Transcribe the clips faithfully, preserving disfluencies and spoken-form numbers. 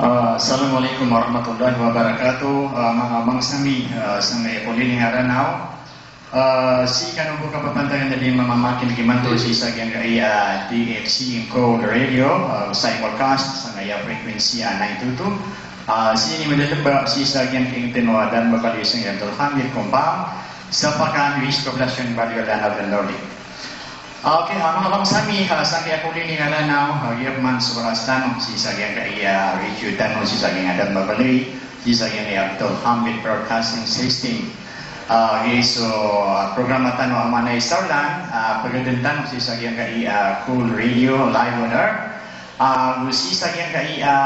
Ah, assalamu alaikum warahmatullahi wabarakatuh. Ah, manga bangsa mi, ah, sangkaya ko liling a Ranaw. Ah, sii kano bo kapapantagan a di mamamakineg imanto sii sa giyangkaya D X C Kol Radio, ah, simulcast sangkaya frequency a nine two two. Ah, sii niyo madadamba sii sa giyangkaya ingd tano a Darmabaloy sangkaya Abdul Hamid Compound, sa Pakan, West Poblacion, Balyolan, Northern Norte. Okay, ah, manga bangsa mi, ah, sangkaya ko liling a Ranaw, ah, giya pman so oras tano sii sa giyangkaya radio tano, sii sa giyangkaya Darmabaloy, sii sa giyangkaya Abdul Hamid Broadcasting System. Ah, giya so, ah, programa tano a Manay Saolan, ah, pagdn tano sii sa giyangkaya Kol Radio Live on Air. Ah, go sii sa giyangkaya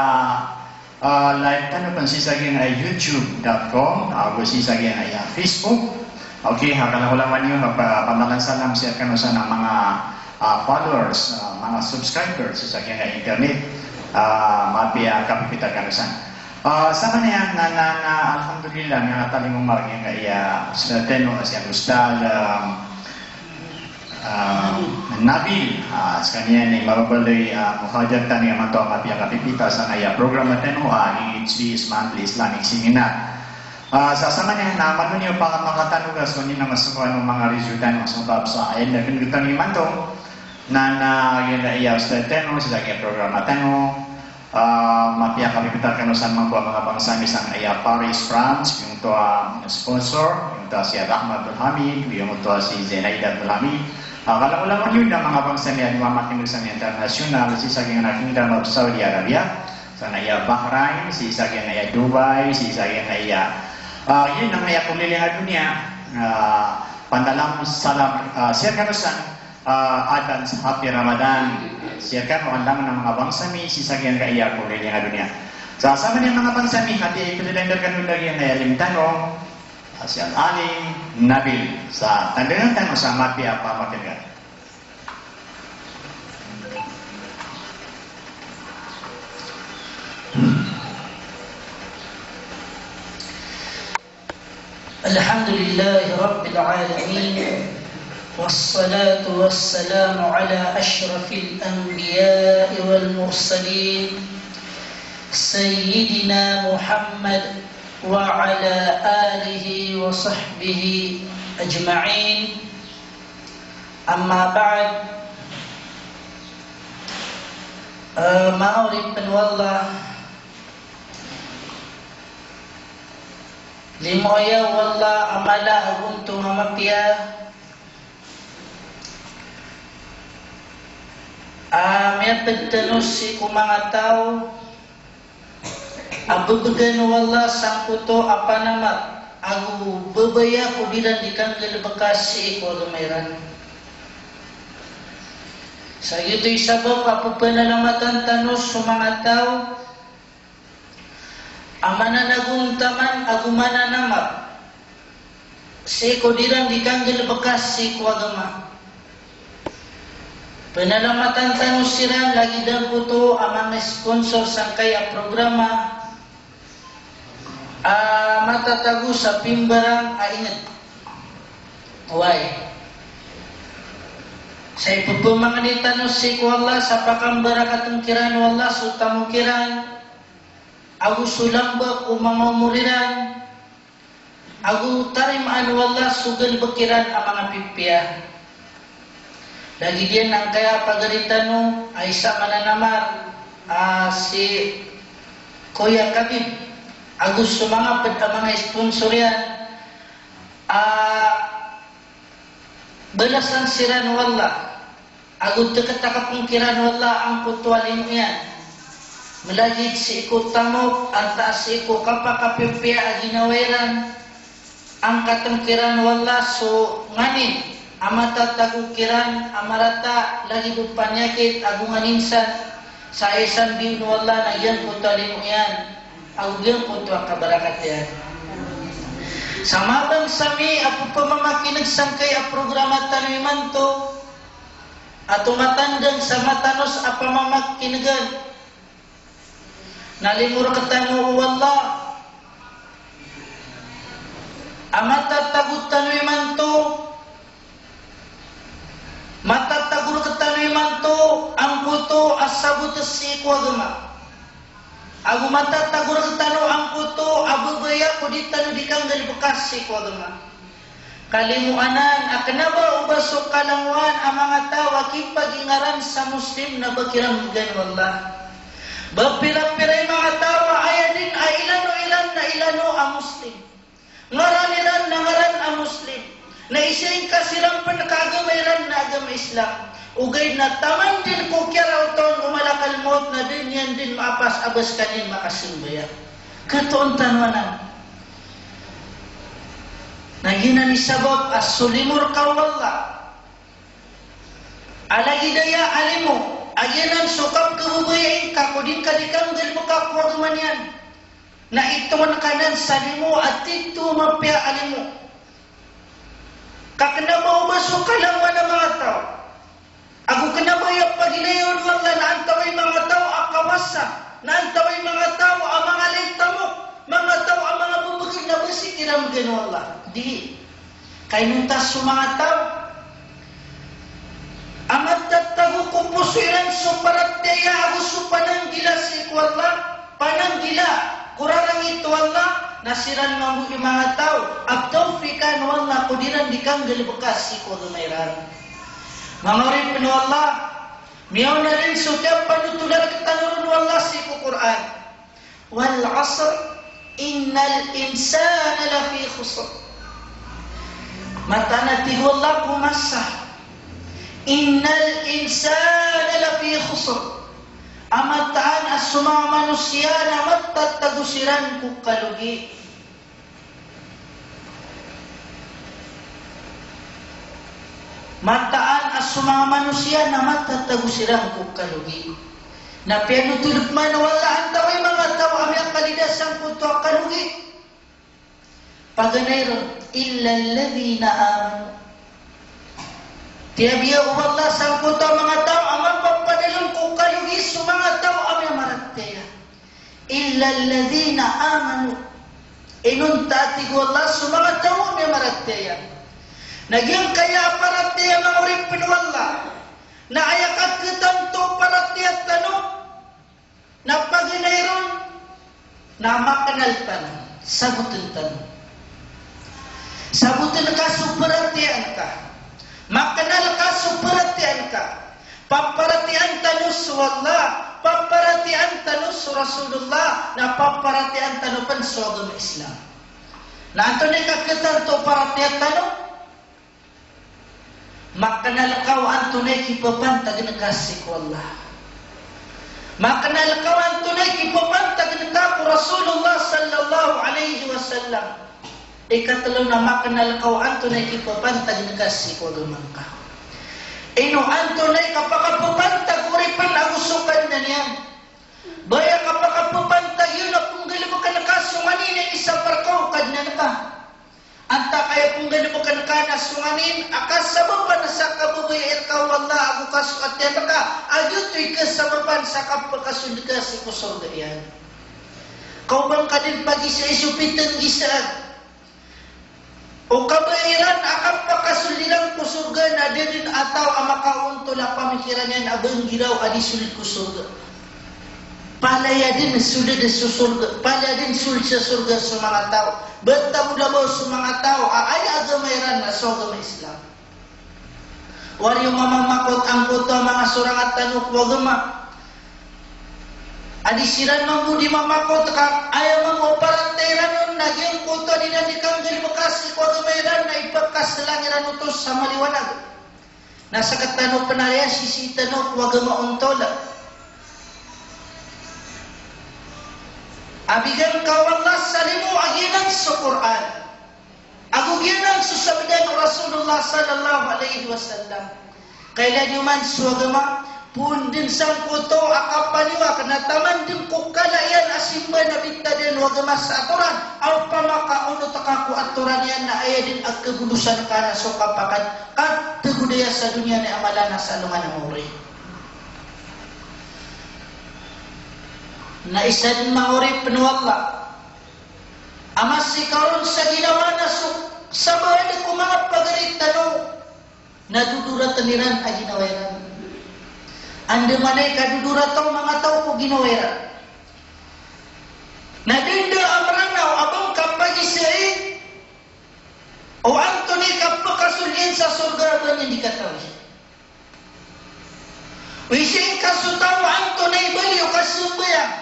Ah, live tano pn sii sa giyangkaya youtube dot com, ah, ago sii sa giyangkaya Facebook. Okay, ha, kalangolangon iyo, ha, pa-, pamalan salam sii rkano san a manga, ah, followers, ah, manga subscribers sii sa giyangkaya internet. Ah, mapiya a kapipita rkano san. Ah, sa kaniyan na, na, na, alhamdulillah, miyangatalingoma giyangkaya, ah, sa tano, si Ustadh, ah, Ah, Nabil, ah, skaniyan i mababaloy, ah, muhadar tano imanto a mapiya a kapipita sangkaya programa tano, ah, I H B S Monthly Islamic Seminar. Ah, sa samaniyan na malo niyo pamakatanoga so niyan a masokoan o manga radio tano, sabap sa aya na gnggtano imanto na, na giyangkaya ustadh tano sii sa giyangkaya programa tano. Ah, mapiya a kapipita rkano san mambo a manga bangsa mi sangkaya Paris, France, giyangkoto a sponsor, giyangkoto a si Rahma Abdul Hamid, giyangkoto a si Zenaida Abdul Hamid. Ah, kalangolangon iyo na manga bangsa mi a di mamakineg sangkaya international, sii sa giyangkaya Kingdom of Saudi Arabia, sangkaya Bahrain, sii sa giyangkaya Dubai, sii sa giyangkaya, ah, giya nangkaya ko liling a doniya, ah, pandalam salam, ah, sii rkano san, Ah, advance happy Ramadan sii rkano a langon a manga bangsa mi sii sa giyangkaya ko liling a doniya. Sa samaniyan manga bangsa mi, happy Eid rkano lagid a aya limo tano, ah, si Al-Alim Nabil. Sa tandanan tano sa mapiya a pamakineg. الحمد لله رب العالمين، والصلاة والسلام على أشرف الأنبياء والمرسلين، سيدنا محمد وعلى آله وصحبه أجمعين. أما بعد، eh, manga oripn o Allah, Limo aya o Allah a mala ago ontong a mapiya a miyapd tano sii ko manga taw a bbgan o Allah sangkoto a panamat ago babaya ko di ran di kanggalbka sii ko agama iran. Sa giyoto i sabap a ppanalamatan tano so manga taw a mananagontaman ago mananamar sii ko di ran di kanggalbka sii ko agama. Pnalamatan tano siran lagid angkoto a manga sponsor sangkaya programa a matatago sa pimbarang a ingd. Oway. Sa ipphmangni tano sii ko Allah sa pakambarakatn kiran o Allah so tamok iran ago so lamba ko manga omor iran, ago tarimaan o Allah so galbk iran a manga pipiya. Lagid iyan angkaya pagari tano a isa mananamar a si Koya Kabib, ago so manga pd a manga sponsor iyan a balasan siran o Allah, ago tktakapen kiran o Allah angkoto a limo iyan. Malagid sii ko tamok, antaa sii ko kapakapipiya a ginawa iran, angkatn kiran o Allah so nganin a matatago kiran a marata lagid o paniyakit ago nganin san, sa aya san biyono o Allah na giyangkoto a limo iyan ago giyangkoto a kabarakat iyan. Sa manga bangsa mi a pphamamakineg sangkaya programa tano imanto a tomatandang sa matanos a pamamakinegan, na limo rktano o Allah a matatago tano imanto, matatago rktano imanto angkoto a sabot sii ko agama. Ago matatago rktano angkoto a babaya ko di tano di kanggalbka sii ko agama. Kalimo anan a kna ba o ba so kalangowan a manga taw a kipagingaran sa Muslim na ba kiran mgan o Allah. Ba pira-pira i manga taw a aya dn a ilano iran na ilano a Muslim. Ngaran iran na ngaran a Muslim. Na isa i kasiran pn ka agama iran na agama Islam. Ogaid na taman dn ko kiyaraotan o malakal maut na da niyan dn maapas a ba skaniyan makasimbaya. Katoon tano anan. Na giyanan i sabap a so limo rka o Allah a lagid aya a limo a giyanan so kapkhababayai ngka ko di ngka di kanggalbka ko agama niyan. Na itongan ka nan sa limo a titho mapiya a limo. Ka kna ba o ba so kalangowan a manga taw. Ago kna ba aya pagilaya on o Allah na antawaa i manga taw a kawasa, na antawaa i manga taw a manga lay tamok, manga taw a manga bbgr na ba sii kiran mgan o Allah. Di. Ka inonta so manga taw a matatago ko poso iran so paratiyaya ago so pananggila sii ko Allah, pananggila ko rarangit o Allah, na siran mambo i manga taw a ptawfiqan o Allah ko di ran di kanggalbka sii ko agama iran. Manga oripn o Allah, miyaona dn so kiyapanotola rktano ron o Allah sii ko Qur'an. Wal asr, innal insana lafi khusr. Mataan a tig o Allah ko masa. Innal insana lafi khusr. A mataan a so manga manosiya na matatago siran ko kalogi. Mataan a so manga manosiya na matatago siran ko kalogi. Na piyanotol pman o Allah antawaa i manga taw a miyakalidad sangkoto a kalogi. Paganay ron, illa alladhina amanu. Tiyabiya o Allah sangkoto a manga taw a mapapadalm ko kalogi so manga taw a miyamaratiyaya. Illa alladhina amanu. Inonta a tig o Allah so manga taw a miyamaratiyaya. Na giyangkaya a paratiyaya manga oripn o Allah. Na aya kakhatan to paratiyaya tano. Na paganay ron. Na maknal tano. Sabotn tano. Sabotn ka so paratiyaya ngka. Maknal ka so paratiyaya ngka. Paparatiyayaan tano so Allah, paparatiyayaan tano so Rasulullah, na paparatiyayaan tano pn so agama Islam. Na antonaa i kakhatan to paratiyaya tano? Maknal ka o antonaa i kipapantag ngka sii ko Allah. Maknal ka o antonaa i kipapantag ngka ko Rasulullah sallallahu alaihi wasallam. Ikatlo na maknal ka o antonaa i kipapantag ngka sii ko agama ngka. Ino antonaa i kapakapapantag o oripn ago so Kadnan iyan. Ba aya kapakapapantag iyan na pnggalbkn ka so nganin a isapar ka o Kadnan ka. Antaa ka aya pnggalbkn ka na so nganin a kasabapan sa kababayai rka o Allah ago kasokatiyan rka a giyoto i kasabapan sa kapakasold ka sii ko sorga iyan. Ka o ba ngka dn pagisaisa o pitnggisaa o kabaya iran a kapakasold iran ko sorga na da dn a taw a makaontol a pamikiran iyan a ba nggiraw a di sold ko sorga. Palaya dn sold so sorga, palaya dn sold sa sorga so manga taw. Btad o labaw so manga taw a aya agama iran na so agama Islam. Wari o mamamakot angkoto a manga sorang a tano ko agama a di siran mambo di mamakot ka aya mambo paratiyaya iran on na giyangkoto a di iran di kanggalbka sii ko agama iran na ipkaslang iran oto sa maliwanag. Na sktano pn a aya sisii tano ko agama ontol a bigan ka o Allah sa limo a giyanan so Qur'an. Ago giyanan so sabda o Rasulullah sallallahu alaihi wasallam. Kailay niyo man so agama, poon dn sangkoto a kapaniwak na taman dn ko kala iyan a simba na bitad iyan o agama sa atoran, a opama ka onot ka ko atoran iyan na aya dn a khabolosan ka na so kapakad, ka thagodaya sa doniya na aya mala na sa alongan a maori. Na isa dn manga oripn o Allah a masikaw ron sa ginawa na so sabaad ko manga pagari tano na dodoratn iran a ginawa iran. Andamanaya i kadodorata o manga taw ko ginawa iran. Na dn da a Mranaw a ba ngka pagisai o antonaa i kapakasold iyan sa sorga a ba niyan di katawi. Oway, sii ngka so taw a antonaa i bali o kasambayang.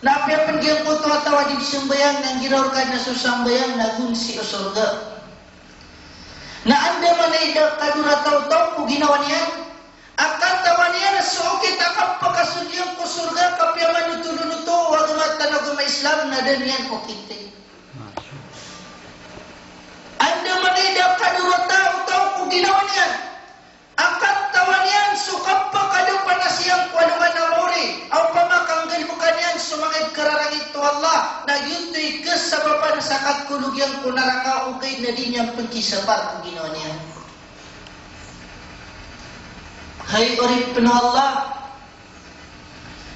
Na apiya pn giyangkoto a taw a di sambayang na nggiraw rka dn a so sambayang na gonsi o sorga. Na andamanaya i da kadorata o taw ko ginawa niyan a katawan iyan a so okit a kapakasold iyan ko sorga, kapiya manothol on oto o agama tano a agama Islam na da niyan okiti. Andamanaya i da kadorata o taw ko ginawa niyan a katawan iyan so kapakadapanas iyan ko alongan a maori, a opama ka nggalbka niyan so manga ipkhararangit o Allah, na giyoto i kasabapan sa kakolog iyan ko naraka, ogaid na di niyan pkisapar ko ginawa niyan. Hay oripn o Allah,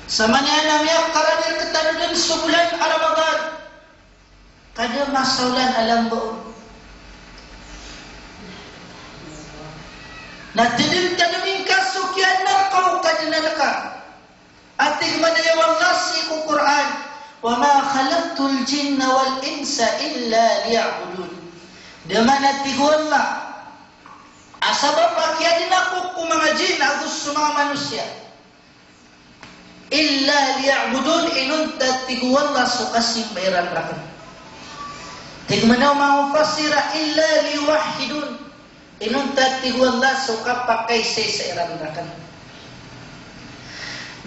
samanaya na miyakarani rktano dn so bolan a Ramadan, ka da masaolan a lamba on. Na tdmtdmi ngka so kiyaadna rka o Kadnan ka. A tig mambo o Allah sii ko Qur'an, "Wa ma khalaqtul jinna wal insa illa liya'budun." Da man a tig o Allah a sabap a kiyaadna ko ko manga jinn ago so manga manosiya, illa liya'budun, inonta tig o Allah so kasimba iran rakn. Tig mambo o manga mufassir a illa liyuwahhidun, inonta tig o Allah so kapakaisaisa iran rakn.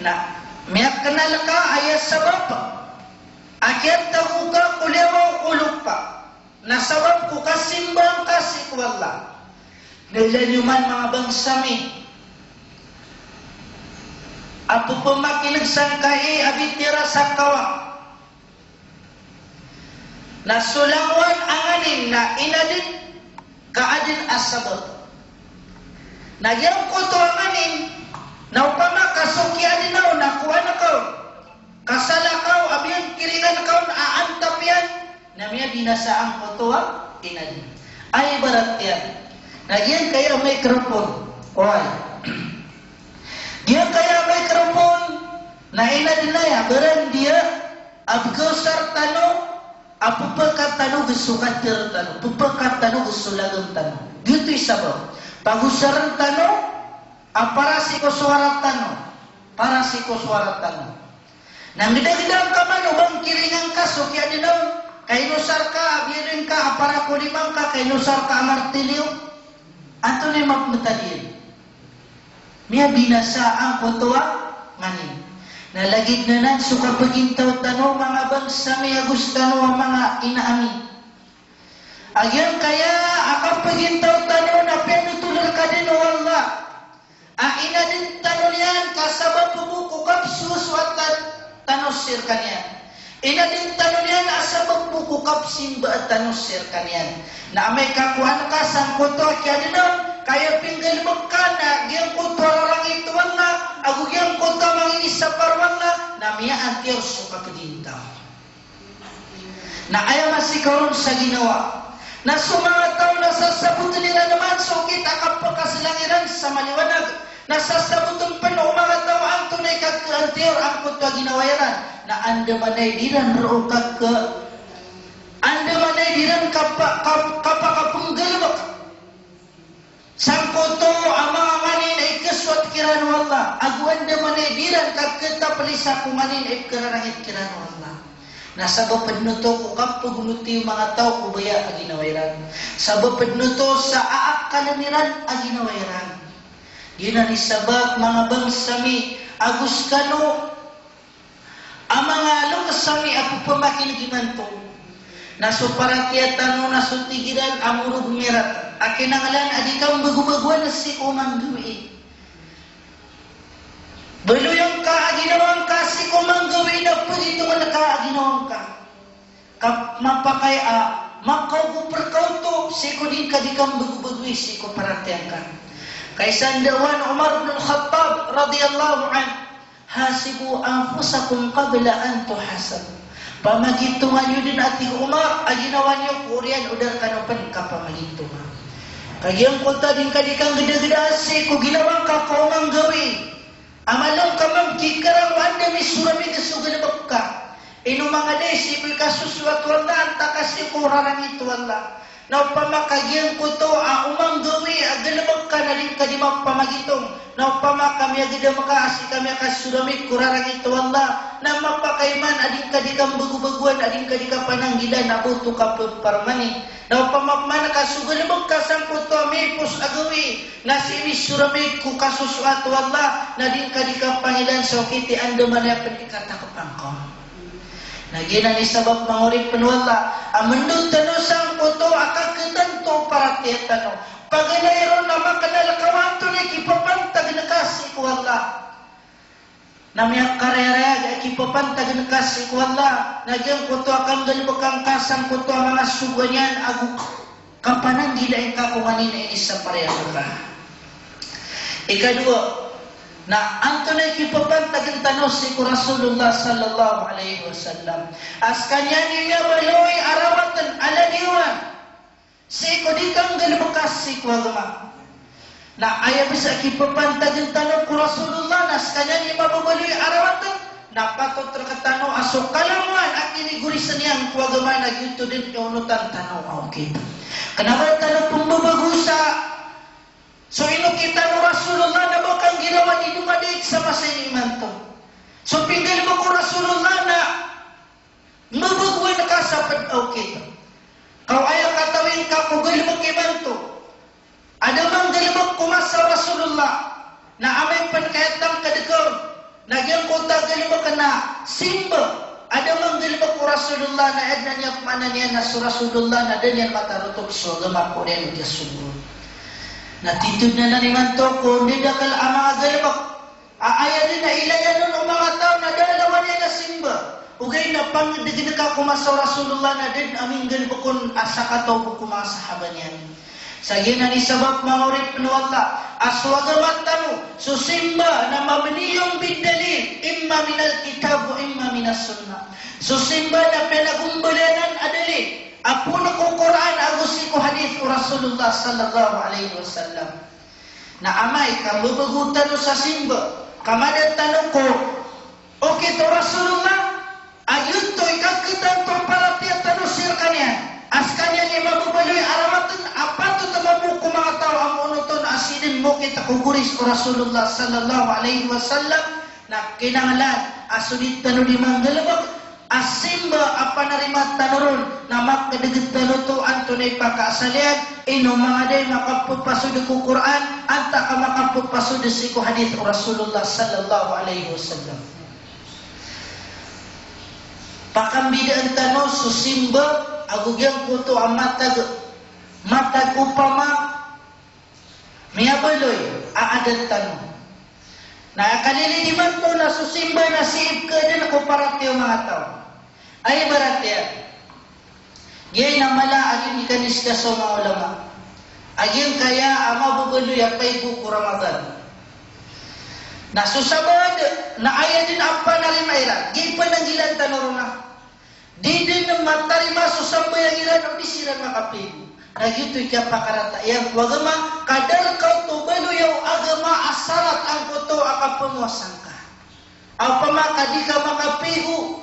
Na miyaknal ka aya sabap a kiyatago ka ko liyawaw o lopa na sabap ko kasimba ngka sii ko Allah. Na ilay niyo man manga bangsa mi a pphakin'g sangkai a bitiyara sa kawang. Na so langowan a nganin na inadn ka adn a sabap. Na giyangkoto a nganin na opama ka so kiyaadna on na kowaan ka on, ka salakaw a biyangkiringan ka on a antap iyan, na miyabinasa angkoto a inadn. Aya ibarat iyan na giyangkaya microphone. Oway. Giyangkaya microphone na inadn aya, barandiya a pkhaosar tano a pphakatanog so katharo tano, pphakatanog so lagam tano. Giyoto i sabap. Pagosarn tano a para sii ko sowara tano, para sii ko sowara tano. Na nggdagda ngka man o ba ngkiringan ka so kiyaadna on, ka inosar ka a biyadn ka a para ko lima ngka, ka inosar ka a martilyo. Antonaa i mapmtad iyan? Miyabinasa angkoto a nganin. Na lagid anan so kapagintaw tano, manga bangsa mi ago skano a manga ina ami. A giyangkaya a kapagintaw tano na piyanothol rka dn o Allah a inadn tano niyan ka sabap bo ko kapsosoat tano sii rkaniyan. Inadn tano niyan a sabap bo ko kapsimba tano sii rkaniyan. Na amay ka kowaan ka sangkoto a kiyaadna on, ka aya pinggalbk ka na giyangkoto a rarangit o Allah ago giyangkoto a manginisapar o Allah, na miyaantiyor so kapagintaw. Na aya masikaw ron sa ginawa na so manga taw na sasabotn iran man so okit a kapakaslang iran sa maliwanag. Na sasabotn pn o manga taw a antonaa i kakhaantiyor angkoto a ginawa iran. Na andamanaya i di ran roo kakha, andamanaya i di ran kapa-, kap-, kapakapnggalbk sangkoto a manga nganin a ikhasoat kiran o Allah, ago andamanaya i di ran kakataplisa ko nganin a ipkhararangit kiran o Allah. Na sabap dn oto ko kapagonoti o manga taw ko baya a ginawa iran. Sabap dn oto sa aakaln iran a ginawa iran. Giyanan i sabap, manga bangsa mi ago skano a manga loks ami a pphamakin'g imanto, na so paratiyaya tano na so tig iran a morog miyarat a kinanglan a di ka mbagobagoan sii ko manga gawii. Baloy angka a ginawa ngka sii ko manga gawii na pagitongn ka a ginawa ngka. Ka mapakay a makaogop rka oto sii ko di ngka di ka mbagobagowi sii ko paratiyaya ngka. Ka isa a ndawa o Umar bin Khattab radiyallahu anhu, "Hasibu anfusakum qabla an tuhasabu." Pamagintonga niyo dn, a tig o Umar, a ginawa niyo ko oriyan o da rkano pn kapamagintonga. Ka giyangkoto a di ngka di kanggdagda sii ko ginawa ngka ko manga gawii a malo ngka man kikarang o anda misoramig so galbk ka. Ino manga da i sii ko ikasosoat o Allah, antaa ka sii ko rarangit o Allah. Na opama ka giyangkoto a oman gawii a galebek ka na di ngka di mapamagitong. Na opama ka miyagedam ka a sii ka miyakasoramik ko rarangit o Allah, na mapakaiman a di ngka di kambagobagoan, a di ngka di kapananggilaan a ba oto kapeparmani. Na opama pman ka so galebek ka sangkoto a miipos a gawii na sii misoramik ko kasosoat o Allah, na di ngka di kapanggilaan sa okit i andamanaya pn i katakpan ka. Na giyanan i sabap manga oripn o Allah a mendao tano sangkoto a kaketanto o paratiyaya tano. Paganay ron na makanal ka o antonaa i kipapantagn ka sii ko Allah. Na miyakarayarayag a kipapantagn ka sii ko Allah, na giyangkoto a kanggalbkn ka sangkoto a manga sogoan iyan ago kapananggilai ngka ko nganin a inisapar iyan rka. Ikadowa, na antonaa i kipapantagn tano sii ko Rasulullah sallallahu alaihi wasallam a skaniyan i miyabaloy a rawatn a ladiyawan sii ko di kanggalbka sii ko agama. Na aya bs a kipapantagn tano ko Rasulullah na skaniyan i mababaloy a rawatn, na patot rktano a so kalamowan a kinigorisn iyan ko agama na giyoto dn i onotan tano a okit. Kna ba tano pmbabago sa so inokit tano o Rasulullah na ba kanggirawan i domadait sa masa ini imanto. So pinggalbk o Rasulullah na mbabagoan ka sa pd a okit. Ka o aya katawi ngka ko galbk imanto a da manggalbk ko masa o Rasulullah, na amay pn ka aya tangkd ka on na giyangkoto a galbk na simba a da manggalbk ko Rasulullah, na aya dn a niyan pmaana niyan na so Rasulullah na da niyan matarotop so agama ko oriyan o kiyasogo. Na titho dn anan imanto ko ndadakl a manga galbk a aya dn a ilayan on o manga taw na da a lawan iyan a simba. Ogaid na pangdgn ka ko masa o Rasulullah na da dn a minggalbk on a sakataw bo ko manga sahaba niyan. Sa giyanan i sabap manga oripn o Allah a so agama tano, so simba na mabniyun bid dalil, imma minal kitab wa imma minas sunnah. So simba na piyanagombalayan a dalil a poon ko Qur'an ago sii ko hadith o Rasulullah sallallahu alaihi wasallam. Na amay ka mbabago tano sa simba, ka mada tano ko okit o Rasulullah, a giyoto i kaketanto o paratiyaya tano sii rkaniyan a skaniyan i mababaloy a rawatn a patot a mambo ko manga taw a moonot on a sii dn mokit ko goris o Rasulullah sallallahu alaihi wasallam, na kinanglan a so di tano di manggalbk a simba a panarima tano ron na makdgd tano oto antonaa i pakaasal iyan, ino manga da i makapphasod ko Qur'an antaa ka makapphasod sii ko hadith o Rasulullah sallallahu alaihi wasallam. Pakambidaan tano so simba ago giyangkoto a matag, matag opama miyabaloy a adat tano. Na kalilid imanto na so simba na sii pkhaadn ko paratiyaya o manga taw. Aya ibarat iyan, giyai na mala a giya i kaniskasa o manga ulama a giyangkaya a mababaloy a paigo ko Ramadan. Na so sabaad na aya dn a panarima iran, giyai pananggilaan tano ron a di dn matarima so sambayang iran o di siran makapaigo. Na giyoto i kiyapakarata iyan ko agama, ka da rka oto baloya o agama a sarat angkoto a kapowasa ngka. A opama ka di ka makapaigo,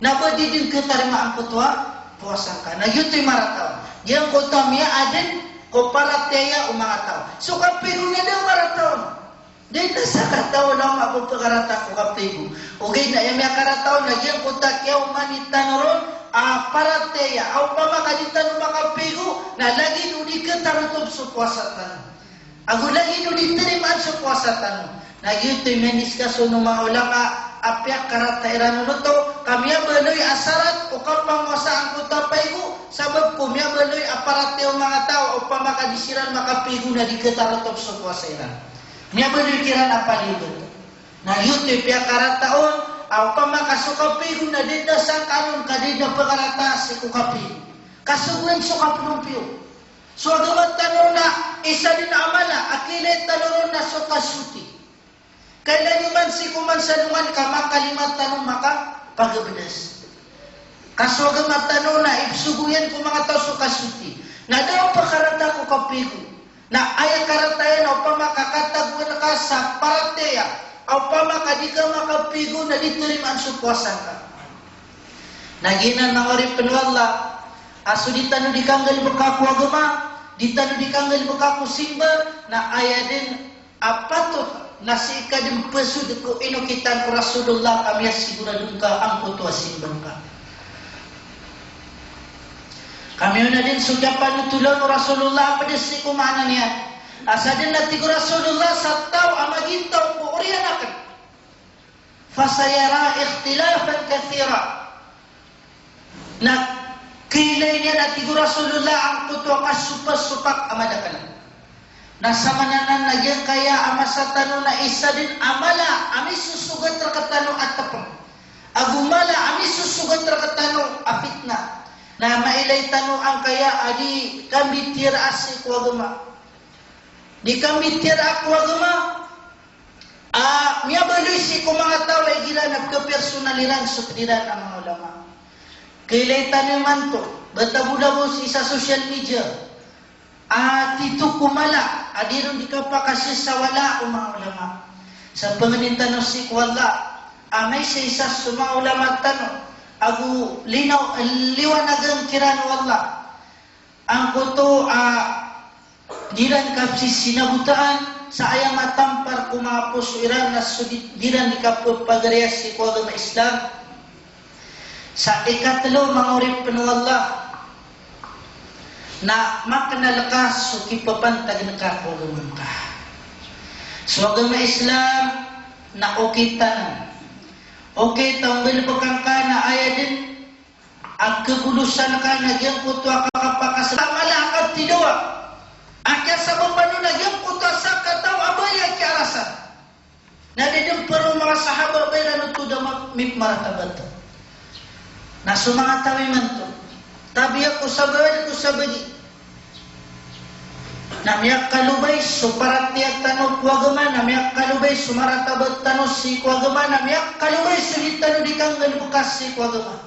na ba di dn khatarima angkoto a powasa ngka. Na giyoto i marata on. Giyangkoto a miyaadn ko paratiyaya o manga taw. So kapaigo na da marata on. Da dn a sakataw na mapaphakarata ko kapaigo. Ogaid na aya miyakarata on na giyangkoto a kiyaomani tano ron a paratiyaya a opama ka di tano makapaigo na lagid o di khatarotop so powasa tano. Ago lagid o di tarimaan so powasa tano. Na giyoto i miyaniskasa o manga ulama a piyakarata iran on oto ka miyabaloy a sarat o kapangowasa angkoto a paigo, sabap ko miyabaloy a paratiyaya o manga taw a opama ka di siran makapaigo na di khatarotop so powasa iran. Miyabaloy kiran a paliogat. Na giyoto i piyakarata on a opama ka so kapaigo na da dn a sangkaan on ka da dn a phakarata sii ko kapaigo. Kasogoan so kapnompiyo. So agama tano na isa dn a mala a kiilay tano ron na so kasoti. Kailan iyo man sii ko man sa alongan ka makalima tano makapagabdas. Ka so agama tano na ipsogo iyan ko manga taw so kasoti. Na da a phakarata ko kapaigo. Na aya karata iyan a opama ka katagoan ka sa paratiyaya a opama ka di ka makapaigo na di tarimaan so powasa ngka. Na giyanan, manga oripn o Allah, a so di tano di kanggalbka ko agama, di tano di kanggalbka ko simba, na aya dn a patot na sii ka dn pzod ko inokitan o Rasulullah ka miyasigurado ngka angkoto a simba ngka. Ka miyaona dn so kiyapanotolan o Rasulullah a pd sii ko maana niyan. A sadn a tig o Rasulullah sa taw a magintaw ko oriyan akn. Fasayara ikhtilafan kathira. Na kailay niyan a tig o Rasulullah angkoto a kasopasopak a madakl. Na samanan na giyangkaya a masa tano na isa dn a mala a misosogat rktano a tpng. Ago mala a misosogat rktano a fitna. Na mailay tano angkaya a di kambitiyaraa sii ko agama. Di kambitiyaraa ko agama. A miyabaloy sii ko manga taw a igira na pkhapersonal iran so pd iran a manga ulama. Kailay tano imanto, ba tabodaboda sii sa social media a tito ko mala a di ron di kapakasasawala o manga ulama. Sa pangnin tano sii ko Allah a maisaisa so manga ulama tano ago linaw, liwanagan kiran o Allah. Angkoto a di ran kapsisinabotaan sa aya matampar ko manga poso iran na so di, di ran di kapphagariya sii ko agama Islam. Sa ikatlo, manga oripn o Allah, na maknal ka so kipapantagn ka ko agama ngka. So agama Islam na okit tano. Okit a nggalbka ngka na aya dn a khabolosan ka na giyangkoto a kapakasal a mala a katidawa. A kiyasabapan on na giyangkoto a sakataw a baya a kiyarasan. Na di dn paro manga sahaba a ba iran oto da ma-, mipmaratabat. Na so manga taw imanto, tabiya ko sabaad ko sabagi. Na miyakalobay so paratiyaya tano ko agama, na miyakalobay so maratabat tano sii ko agama, na miyakalobay so di tano di kanggalbka sii ko agama.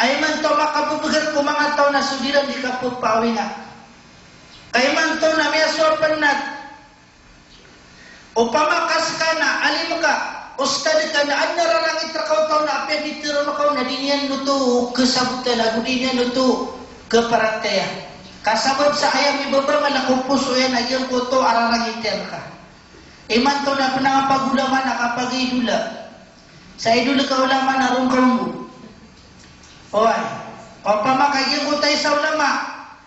Aya imanto a makababagr ko manga taw na so di ran di kappaawina. Ka imanto na miyasowa pn na opama ka ska na alim ka, ustad ka na adn a rarangit rka o taw na apiya di tharoon ka on na di niyan oto khasabotan ago di niyan oto khaparatiyaya. Ka sabap sa aya mibabangal ko poso iyan a giyangkoto a rarangit iyan rka. Imanto na pnangapagolama na kapag-idol a. Sa idol ka ulama na roo ka ombo. Oway. Opama ka giyangkoto a isa a ulama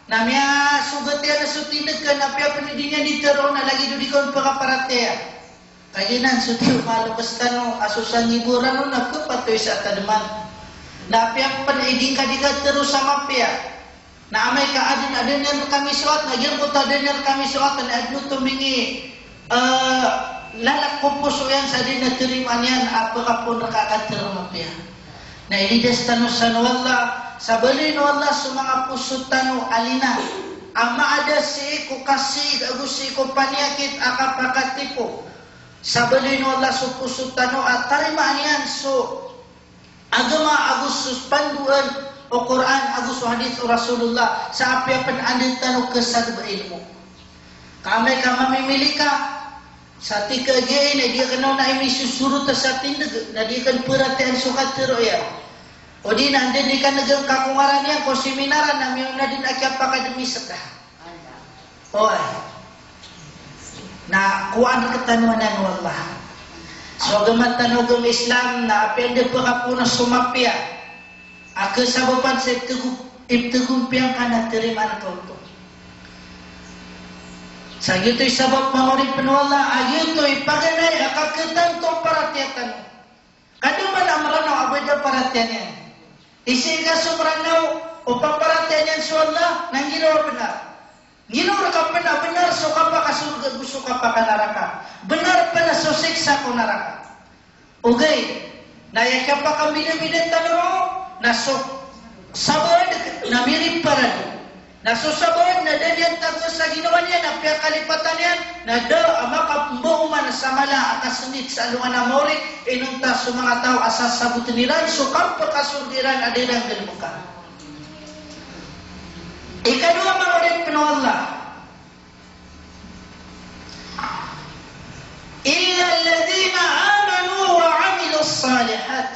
na miyasogat iyan so tindg ka na apiya pn di niyan di tharoon na lagid o di ka on pkhaparatiyaya. Ka giyanan so tiyo maloks tano a so sangiboran on na khapatoy sa tadman. Na apiya pn di ngka di katharo sa mapiya. Na amay ka adn a da niyan rka misoat, na giyangkoto a da niyan rka misoat na adn oto mingi, eh, lalak ko poso iyan sa di na tarimaan iyan a pkhapoon rka a katharo a mapiya. Na ilidas tano san o Allah, sa baloyn o Allah so manga poso tano a lina a maada sii ko kasiig ago sii ko paniyakit a kapakatipo. Sa baloyn o Allah so poso tano a tarimaan iyan so agama ago so pandoan o Qur'an ago so hadith o Rasulullah, sa apiya pn anda tano khasadb a ilmo. Ka amay ka mamimili ka sa tig ka giya ini, di akn on a inisosorot sa tindg, na di akn paratiyayaan so katharo iyan. O di na anda di ka ngan kakongaran iyan ko seminaran na miyaona dn a kiyapakadmi ska. Oway. Na kowaan rktano anan o Allah. So agama tano a agama Islam na apiya anda pkhapoon so mapiya a khasabapan sa ipthago, ipthagompiya ngka na tarimaan ka oto. Sa giyoto i sabap, manga oripn o Allah, a giyoto i paganay a kakhatanto a paratiyaya tano. Ka da man a Mranaw a ba da paratiyaya niyan. Sii ka so Mranaw o paparatiyaya niyan so Allah na giraw a bnar. Giraw rka pn a bnar so kapakasorga ago so kapakanaraka. Bnar pn so siksa ko naraka. Ogaid na aya kiyapakambidabida tano roo na so sabaad na miriparado. Na so sabaad na da niyan tagoa sa ginawa niyan, na piyakalipatan iyan, na da a makapmbaoman sa mala a kasngit sa alongan a maori, inonta so manga taw a sasabotn iran so kampakasorga iran a da iran galbka. Ikadowa, manga oripn o Allah, illa alladhina amanu wa amilus salihat.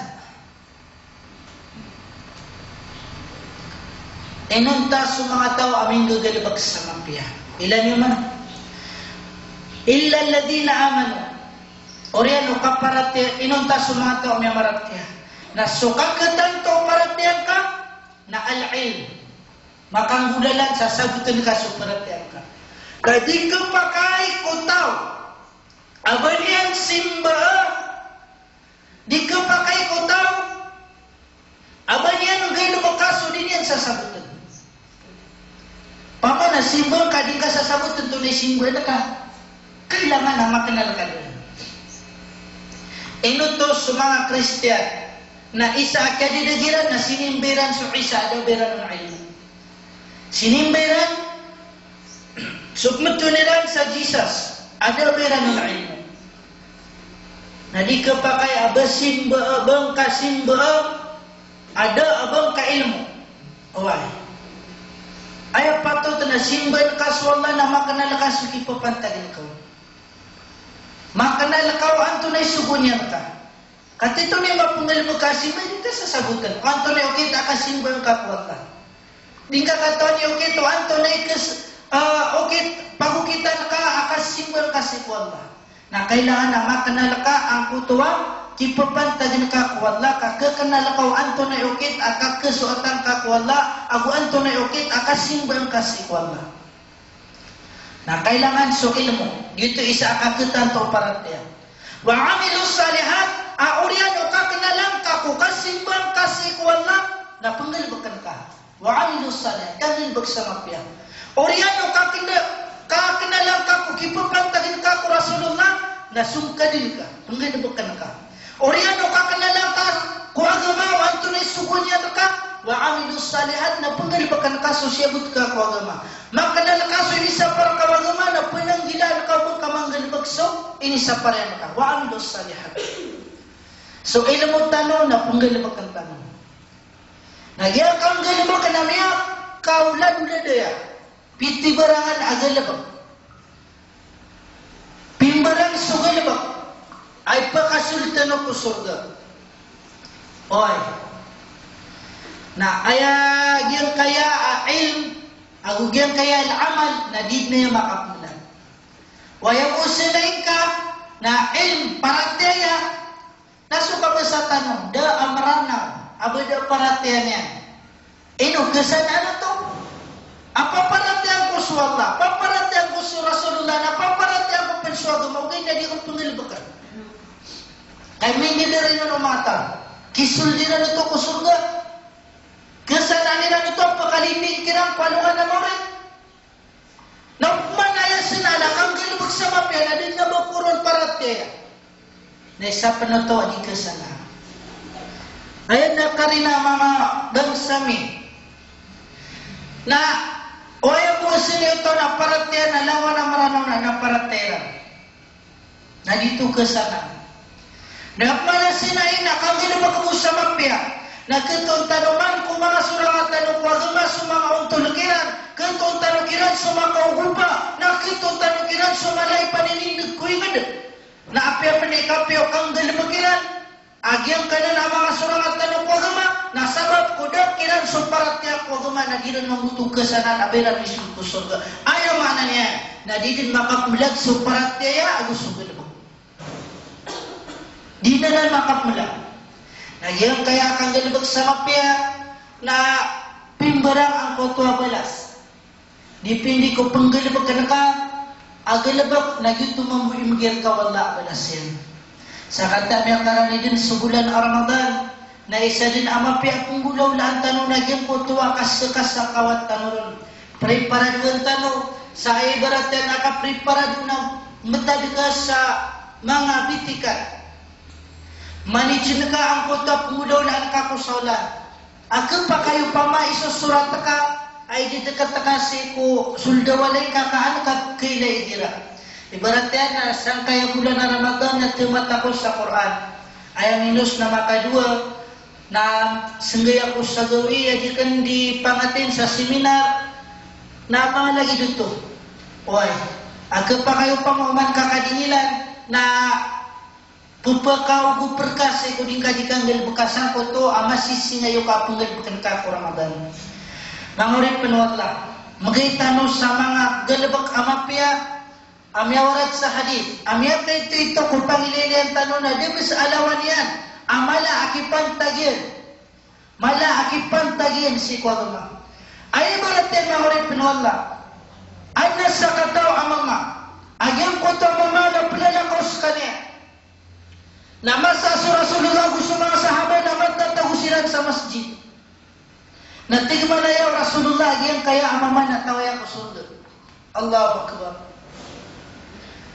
Inonta so manga taw a minggagalebek sa mapiya. Ilay niyo man. Illa alladhina amanu. Oriyan o kaparatiyaya, inonta so manga taw a miyamaratiyaya. Na so kaketanto o paratiyaya ngka, na al-ilm. Makanggolalan sa saboten ka so paratiyaya ngka. Ka di kepakay ko taw a ba niyan simba, di kepakay ko taw a ba niyan nggalebeka so di niyan sasaboten. Opama na simba ngka di ngka sasaboten antonaa i simba ngka. Kailangan a makenal ka den. Ino oto so manga Kristiyan na isa a kiyadedeg iran na sinimba iran so Isa a da a ba iran on ilmo. Sinimba iran so pemetowan iran sa Jesus a da a ba iran on ilmo. Na di kepakay a ba simba, a ba ngka simba a da a ba ngka ilmo. Oway. Aya patot na simba ngka so Allah na makenal ka so kipepantag ngka on. Makenal ka o antonaa i sogo niyan reka. Ka titho niyan mapenggalebek ka simba, di ngka sasaboten o antonaa i okit a kasimba ngka ko Allah. Di ngka katawan i okit o antonaa i kes-, ah, okit, pagokitan ka a kasimba ngka sii ko Allah. Na kailangan a makenal ka angkoto a kipepantag ngka ko Allah, ka kekenal ka o antonaa i okit a kakesoatan ka ko Allah, ago antonaa i okit a kasimba ngka sii ko Allah. Na kailangan so ilmo, giyoto isa a kaketanto o paratiyaya. Wa amilus salihat, a oriyan o kakenalan ka ko kasimba ngka sii ko Allah, na penggalebeken ka. Wa amilus salihat, kanggalebek sa mapiya. Oriyan o kakena-, kakenalan ka ko kipepantag ngka ko Rasulullah, na songkaden ka, penggalebeken ka. Oriyan o kakenalan ka ko agama o antonaa i sogo niyan reka, wa amilus salihat, na penggalebeken ka so siyabot ka ko agama. Makenal ka so inisapar ka o agama, na penanggilaan ka o ba ngka manggalebek so inisapar iyan reka. Wa amilus salihat. So ilmo tano na penggalebeken tano. Na giya kanggalebek na miyakaolad-olad aya. Pito i barangan a galebek. Pimbarang so galebek a ipakasold tano ko sorga. Oway. Na aya giyangkaya a ilm, ago giyangkaya a amal, na di den aya makapmela. Oway, aya bo senai ngka na ilm, paratiyaya, na so kabasa tano, da a Mranaw a ba da a paratiyaya niyan. Ino, kesanaan oto. A paparatiyayaan ko so Allah, paparatiyayaan ko so Rasulullah, na paparatiyayaan ko pen so agama, ogaid na di ko penggalebeken. Kay minggalebek iran o mata. Kisold iran oto ko sorga. Kesanaan iran oto a pakalinding kiran ko alongan a mawri. Na opama na aya sena na kanggalebek sa mapiya na di na ba koron paratiyaya. Na isa pen oto a di kesana. Aya na karina mama bangsa mi. Na o aya bo seni oto na paratiyaya na lawan a Mranaw na, na paratiyaya iran. Na di oto kesana. Na opama na sena i na kanggalebek bo sa mapiya. Na ketoon tano man ko manga sorang tano ko agama so manga ontol kiran. Ketoon tano kiran so manga kaogopa. Na ketoon tano kiran so mala i paninindeg ko inged. Na apiya pen i kapiya o kanggalebek iran a giyangkanan a manga sorang tano ko agama, na sabap ko da kiran so paratiyaya ko agama na di ran mamboto kesanaan a ba iran misold ko sorga. Aya maana niyan, na di den makapmelag so paratiyaya ago so galebek. Di den makapmelag. Na giyangkaya a kanggalebek sa mapiya, na pimbarang angkoto a balas. Dipindi ko penggalebeken ka a galebek na giyoto mambo i migay reka o Allah a balas iyan. Sakataw miyakarani den so bolan a Ramadan, na isa den a mapiya a penggolawlaan tano na giyangkoto a kaskasa kawat tano ron. Preparadoan tano, sa ibarat iyan a kapreparado na metad ka sa manga bitikan. Manijin ka angkoto a penggolawlaan ka ko saolan. A kepakay opama i sosorat ka, a idedeket ka sii ko sold a walay ka, ka an ka kailay igira. Ibarat iyan na sangkaya bolan a Ramadan na temat ako sa Qur'an. Aya minos na makadowa, na senggay ako sa gawii a di ken di pangatin sa seminar, na manga lagid oto. Oway, a kepakay opama oman ka kadingilan, na pepakaogoper ka sii ko di ngka di kanggalebeka sangkoto a masisingayo ka a penggalebeken ka ko Ramadan. Manga oripn o Allah, mgay tano sa manga galbk a mapiya a miyawarat sa hadith a miyakaito-ito ko pangilaylayan tano na da bs a lawan iyan a mala a kipantag iyan, mala a kipantag iyan sii ko agama. Aya ibarat iyan, manga oripn o Allah, adn a sakataw a mama a giyangkoto a mama na plalakaw skaniyan. Na masa so Rasulullah ago so manga sahaba na matatago siran sa masjid. Na tig mambo o Rasulullah a giyangkaya a mama na taw iyan ko sorga. Allahu Akbar.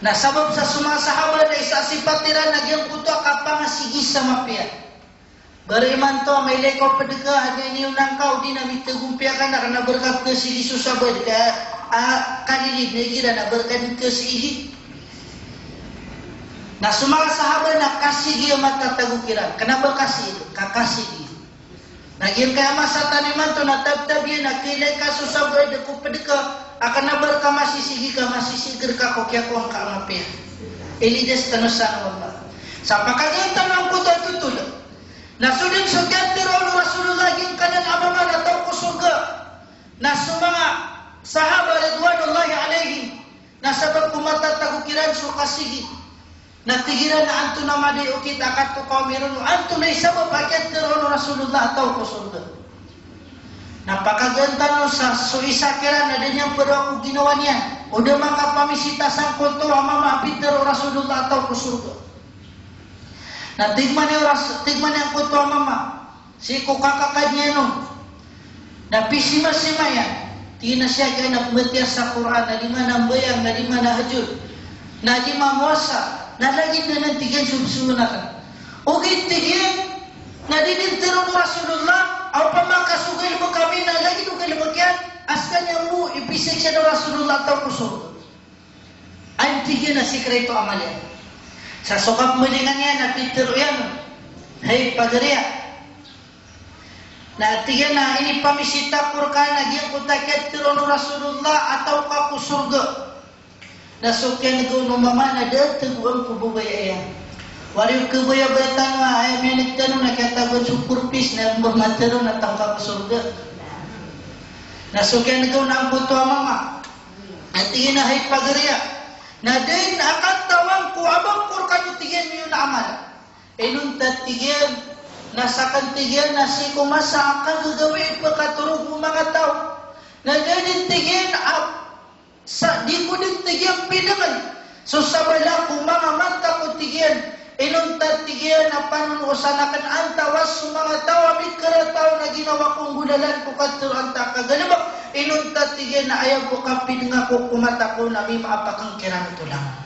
Na sabap sa so manga sahaba na isa a sipat iran na giyangkoto a kapangasigi sa mapiya. Bariman to, mailay ka o pd ka, a di niyo nangkaw, di na mitagompiya ka na kna ba rka pkasigi so sabaad ka, a, kalilid na igira na ba rka di pkasigi. Na so manga sahaba na kasigi a matatago kiran, kna ba kasigi, kakasigi. Na giyangkaya masa tano imanto na tabtab iyan a kailay ka so sabaad ko pd ka, a kna ba rka masisigi ka, masisigi rka ko kiyakowa ngka a mapiya. Ilidas tano sa Allah. Sa pakagaan tano angkoto a totol. Na so dn so kiyatharoa o Rasulullah a giyangkanan a mama na taw ko sorga. Na so manga sahaba ridwanullahi alaihim, na sabap ko matatago kiran so kasigi, na tig iran a antonaa man i okit a katokawi ron, antonaa i sabap a kiyatharoa o Rasulullah a taw ko sorga. Na pakagaan tano sa so isa kiran na da niyan paroa ko ginawa niyan o da makapamisita sangkoto a mama a pitharo o Rasulullah a taw ko sorga. Na tig man iyan o Ras-, tig man iyan angkoto a mama sii ko kakakad iyan on. Na pisimasima iyan. Tig iyan a siyakn na pmbatiya sa Qur'an, na di man a mbayang, na di man a hajjud, na di man a mowasa, na lagid anan, tig iyan, so bsowaan akn. Ogaid, tig iyan, na di dn tharoon o Rasulullah a opama ka so galbk ami na lagid o galbk iyan, a skaniyan bo ipisaiksa o Rasulullah a taw ko sorga. Aya tig iyan a sikreto a amal iyan. Sa so kapmbalingan iyan na pitharo iyan, hay pagari a, na tig iyan a inipamisita ko rka na giyangkoto a kiyatharoon o Rasulullah a taw ka ko sorga. Na so kiyan'g on o mama na da a tagoan ko babaya iyan. Wari o kabaya-baya tano a aya miyan'g tano na kiyatagoan so korpis na mba matharoon a taw ka ko sorga. Na so kiyan'g on angkoto a mama, a tig iyan a hay pagari a, na da dn a katawan ko a ba ko rkano, tig iyan, miyaona a amal. Inonta, tig iyan, na sakn, tig iyan, na sii ko masa a kagagawii pkatorog o manga taw, na da dn, tig iyan, a sa di ko dn, tig iyan, pidangn so sabala ko manga mata ko, tig iyan. Inonta, tig iyan, a panonosan akn antaa so manga taw a mikarataw na ginawa ko nggolalan ko katharo antaa ka galbk. Inonta, tig iyan, a aya bo kapidnga ko ko mata ko na mimaap akn kiran oto langon.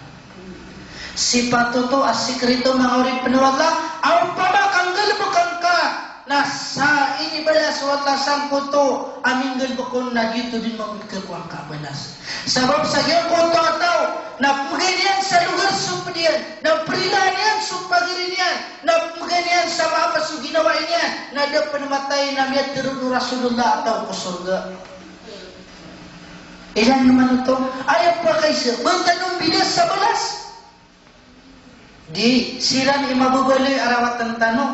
Sipat oto a sikreto, manga oripn o Allah, a opama ka nggalbka ngka, na sa inibalas o Allah sangkoto a minggalbk on na giyoto dn mambo i khakowa ngka a balas. Sabap sa giyangkoto a taw na pmgay niyan sa logar so pd iyan, na prilaan iyan so pagari niyan, na pmgay niyan sa maapa so ginawai niyan, na da pn matay na miyatharo o Rasulullah a taw ko sorga. Ilay niyo man oto, aya pakaisa, ba tano mbida sa balas? Di, siran i mababaloy a rawatan tano.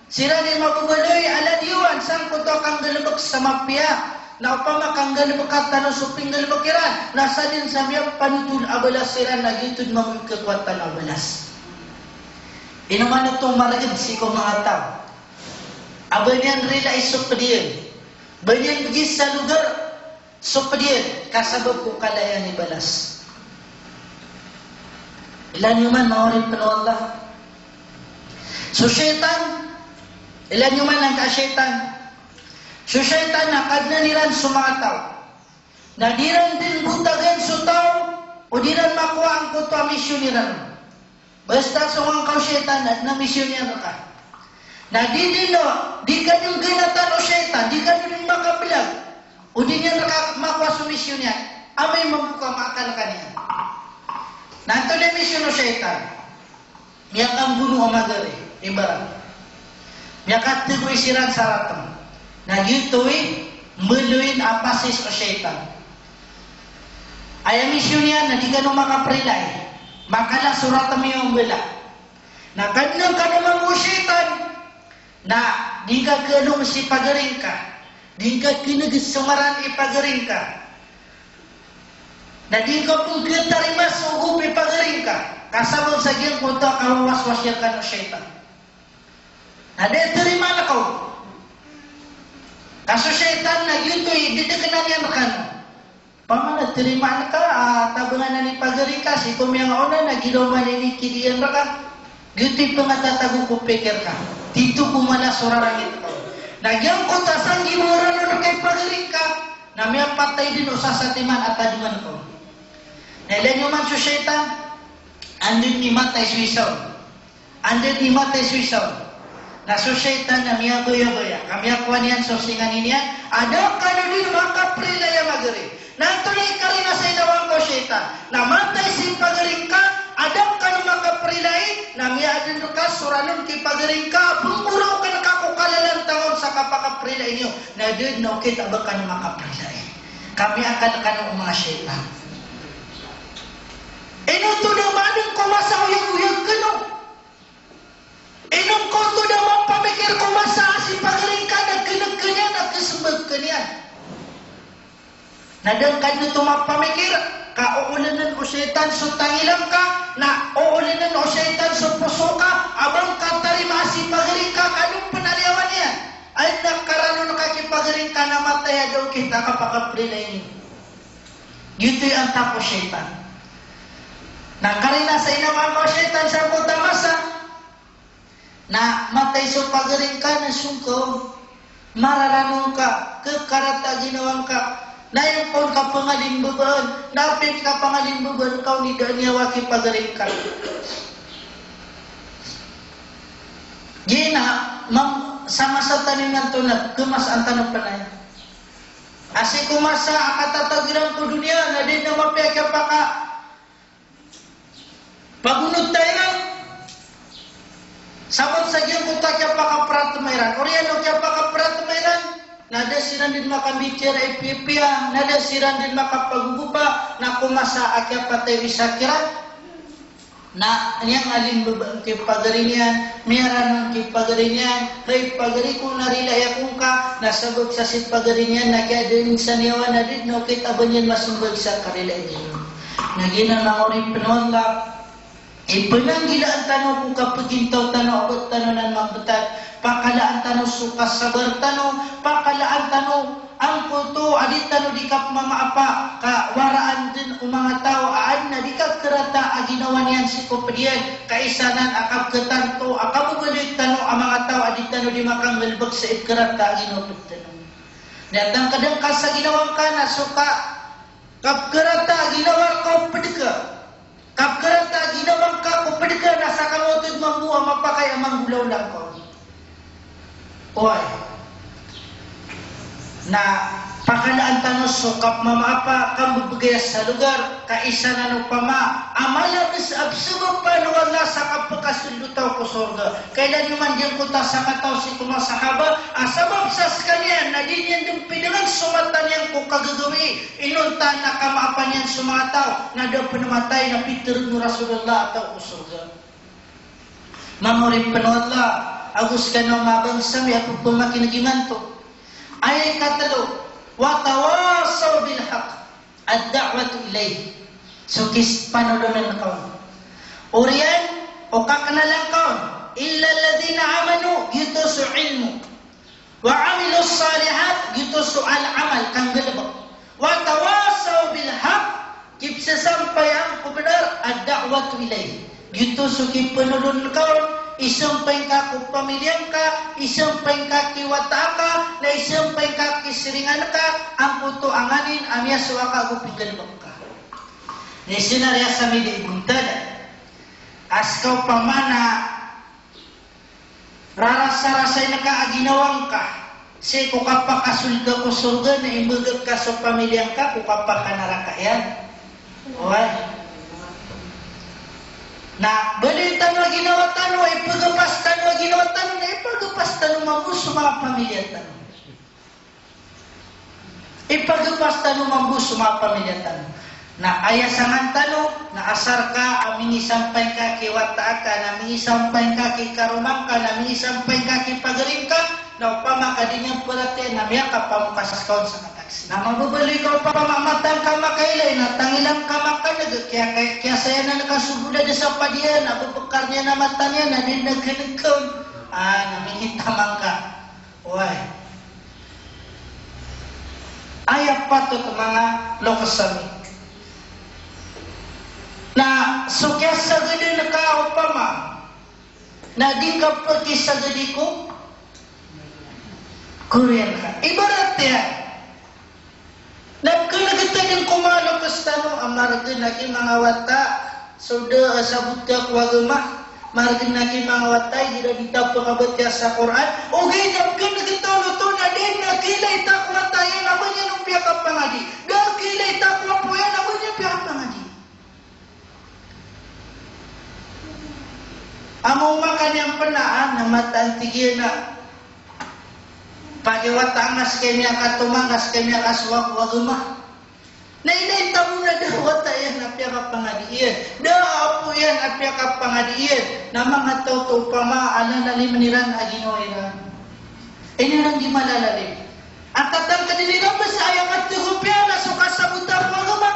Siran i mababaloy a ladiyawan sangkoto a kanggalbk sa mapiya. Na opama kanggalbka tano so pinggalbk iran, na sadn sa miyapanotol a balas iran na giyoto dn mambo i khakowa tano a balas. Ino man oto margn sii ko manga taw a ba niyan rilai so pd iyan, ba niyan bgi sa logar so pd iyan, ka sabap ko kala iyan i balas. Ilay niyo man, manga oripn o Allah. So shaytan, ilay niyo man angkai a shaytan. So shaytan na kadnan iran so manga taw. Na di ran dn botagan so taw, o di ran makowa angkoto a misyon iran. Basta song angka o shaytan na adn a misyon iyan rka. Na di dn o, di ka dn ganatan o shaytan, di ka dn makablag, o di niyan rka makowa so misyon iyan. Amay mambo ka maakal ka niyan. Na antonaa i misyon o shaytan? Miyakambono a magari, ibarat. Miyakatgoy siran sa ratm. Na giyoto i mbaloyin a pasis o shaytan. Aya misyon iyan na di kano makaprilay. Makala so ratm iyo mbala. Na kadnan ka dn mambo o shaytan. Na di ka khalong si pagari ngka. Di ngka kinagas so ngaran i pagari ngka. Na di ngka pn katarima so ogop i pagari ngka. Ka sabap sa giyangkoto a kawaswas iyan kano o shaytan. Na di tarimaan ka on. Ka so shaytan na giyoto i didknan iyan rkano. Opama na tarimaan ka, ah, tabangan i pagari ka, sii ko miyangaoona na giraw man ini kidiyan rka. Giyoto i pngatatago ko pikir ka. Tito ko mala so rarangit ka. Na giyangkoto a sanggibo ron rka i pagari ka, na miyapatay dn o sasatiman a tadman ka. Na ilaya niyo man so shaytan, anda dn i matay so isa on. Anda dn i matay so isa on. Na so shaytan na miyabayabaya, ka miyakowa niyan so singanin iyan, a da kano dn makaprilay a magari. Na antonaa i karina sa inawa ngka o shaytan? Na matay si pagari ngka, a da kano makaprilay, na miyaadn rka so ranon ki pagari ngka, pnggoraokan ka ko kalalantangon sa kapakaprilay niyo, na da dn okit a ba kano makaprilay. Ka miyakal kano o manga shaytan. Ino oto da maadn ko masa a oyagoyag kano? Ino ngka oto da mapamikir ko masa a si pagari ngka na knk ka niyan, na ksmbag ka niyan? Na da ngka dn oto mapamikir, ka oolnn o shaytan so tangila ngka, na oolnn o shaytan so poso ka, a ba ngka tarima a si pagari ngka, ka adn pn a liyawan iyan. Adn a karanon ka ki pagari ngka na matay a da okit a kapakaprilay niyo. Giyoto i antaa ko shaytan. Na karina sa inawa ngka o shaytan sangkoto a masa, na matay so pagari ngka na song ka on, mararanon ka, kkarata a ginawa ngka, na aya ngka on kapangalimbabaan, na apiya kapangalimbabaan ka on i da a niyawa ki pagari ngka. Giya na, mam-, sa masa tano inanto na khamasaan tano pn aya. A sii ko masa a katatago iran ko doniya na da dn a mapiya a kiyapaka pagonota iran. Sabap sa giyangkoto a kiyapakapratma iran. Oriyan o kiyapakapratma iran, na da siran dn makambichara i piyapiya, na da siran dn makapagogopa, na ko masa a kiyapatay o isa kiran, na miyangalimbabaan ki pagari niyan, miyaranon ki pagari niyan, hay pagari ko, na rilai ako ngka, na sabap sa si pagari niyan na kiyadaan sa niyawa na da dn okit a ba niyan masmbag sa karilai niyan. Na giyanan manga oripn o Allah, i pnanggilaan tano ko kapagintaw tano a ba tano nan mambtad, pakalaan tano so kasabar tano, pakalaan tano angkoto a di tano di kapmamaapa, ka waraan dn o manga taw a adn a di kakarata a ginawa niyan sii ko pd iyan, ka isa nan a kapkhatanto a kababalit tano a manga taw a di tano di makanggalbk sa ipkharata a ginawa pd tano. Na tangkdn ka sa ginawa ngka na so ka kapkharata a ginawa rka o pd ka. Kapkharata a ginawa ngka ko pd ka na sa kangotod mambo a mapakay a manggolawla ngka on. Oway. Na pakalaan tano so kapmamaapa, kambebegay sa lugar, ka isa nan opama a mala bes a psebapan o Allah sa kapekasold o taw ko sorga. Kailay niyo man giyangkoto a sakataw sii ko manga sahaba a sabap sa sekaniyan na di niyan den pidangan so mata niyan ko kagagawii, inonta na kamaapan iyan so manga taw, na da pen matay na pitharo o Rasulullah a taw ko sorga. Manga oripen o Allah ago sekaniyo a manga bangsa mi a pepemakineg imanto. Aya ikatelo, wa tawasaw bil haqq. Ad-da'watu ilayh. So kisepanolonen ka on. Oriyan o kakenalan ka on. Illa alladhina amanu, giyoto so ilmo. Wa amilus salihat, giyoto so al-amal, kanggalebek. Wa tawasaw bil haqq, kipesasampay angko benar, ad-da'watu ilayh. Giyoto so kipenolon ka on, isampay ngka ko pamiliya ngka, isampay ngka ki wata aka, na isampay ngka ki siringan ka, angkoto a nganin a miyasowa ka ago penggalebek ka. Na isa na riya sa midi i bontal. A seka opama na rarasarasay ngka a ginawa ngka sii ko kapakasold ka ko sorga na imbegek ka so pamiliya ngka ko kapakanaraka iyan. Oway. Na baloy tano a ginawa tano, ipegepas tano a ginawa tano, na ipegepas tano mambo so manga pamiliya tano. Ipegepas tano mambo so manga pamiliya tano. Na aya sangan tano, na asar ka a mingisampay ngka ki wata aka, na mingisampay ngka ki karoma ngka, na mingisampay ngka ki pagari ngka, Na opama ka di niyan paratiyayaan na miyakapamokas ka on sa kataksi. Na mababaloy ka opama a mata ngka makailay na tangila ngka makaneg, kiya, kiya, kiyasayanan ka so bolad sa padiyan, na babakar niyan a mata niyan, na di na keneg ka on. Ah, na minitaman ka. Oway. Aya patot manga loks ami. Na so kiyasageden ka opama na di ngka pakisagedi ko Korean ka. Ibarat iyan na keneg tano ko manga loks tano a margen a ki manga wata, so da a sabot ka ko agama, margen a ki manga wata, igira di ta pangabatiya sa Qur'an, ogaid na keneg tano oto na da a kiilay ta ko wata iyan a ba niyan on piyakapangadi. Da a kiilay ta ko apo iyan a ba niyan piyakapangadi. Amo makaniyan pn a, na mataan, tig iyan a pagiwata nga ska i miyakatomanga, ska i miyakasowa ko agama. Na ilay tano na da a wata iyan a piyakapangadi iyan, da a apo iyan a piyakapangadi iyan, na manga taw oto opama a lalalim iran a ginawa iran. Iniran di malalalim. Antaa tangkd iran bs a aya kategopiya na so kasabota ko agama.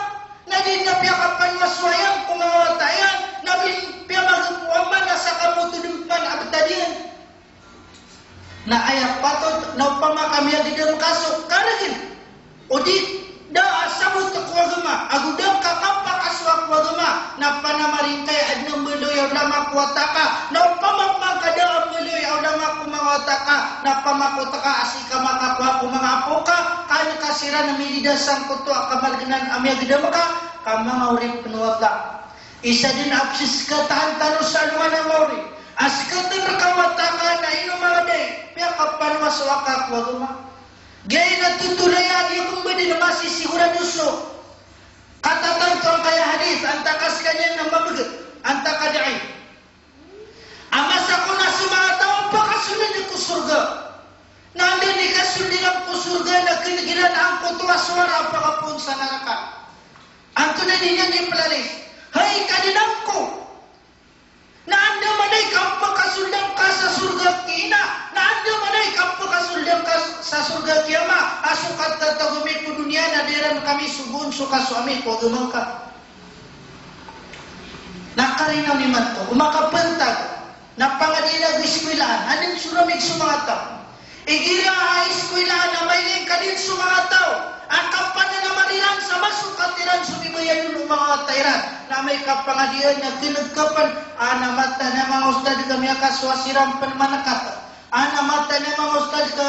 Na di niyan piyakapanowasowa iyan ko manga wata iyan, na di piyamagpo a man a saka motod man a btad iyan. Na aya patot na opama ka miyagdam ka so kargn, o di da a sabot ko agama, ago da ngka kapakasowa ko agama, na panamari ngka i adn a mbaloy a ulama ko wata ka, na opama ka da a mbaloy a ulama ko manga wata ka, na pamakot ka a sii ka makakowa ko manga apo ka, ka an ka siran a milidasang koto a kamargnan a miyagdam ka, ka manga oripn o Allah. Isa dn a pzizkatan tano sa alongan a maori a zkatn rka o wata ka na ino manga dai, piyakapanowasowa ka ko agama. Giya ina totol aya a di ko mbadn a masisigorado so katatanto angkaya hadith, antaa ka skaniyan na mabg, antaa ka da'if. A masa ko na so manga taw a pakasold ko sorga, na anda i kasold iran ko sorga na kneg iran angkoto a sowara a pakapoon sa naraka. Antonaa i di niyan di plalis? Hay Kadnan ko, na anda man i kapakasold angka sa sorga ki ina, na anda man i kapakasold angka sa sorga ki ama, a so katatago ami ko doniya na di ran kami sogoon so kasowa ami ko agama ngka. Na karina on imanto, o makapantag, na pangadiin ago iskwilaan, aden so ramig so manga taw. Igira a iskwilaan a mailay ngka den so manga taw a kapananamar iran sa masokat iran so bibayad on o manga wata iran, na amay ka pangadiin na kneg ka pn a na mataan a manga ustad ka miyakasowa siran pn manakat. A na mataan a manga ustad ka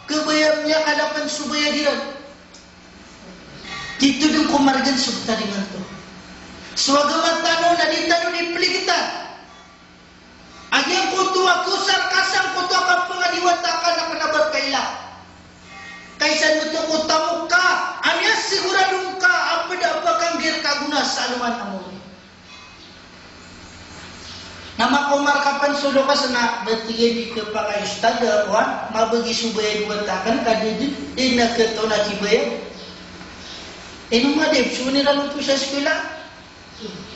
khabaya miyakala pn so bayad iran. Di todong ko margn so btad imanto. So agama tano na di tano di pligtan. A giyangkoto a kosar ka sangkoto a kapangadi o wata ka na kna ba kaila. Ka isa dn oto ko tamok ka a miyasigorado ngka a pd a ba kanggir ka gona sa alongan a maori. Na makomar ka pn so loks na ba tig iyan di khapakay ustad a kowan, mabgi so bayad o wata akn ka di, di, di na khatoon a kibayad. Ino madib so iniran oto sa eskwela?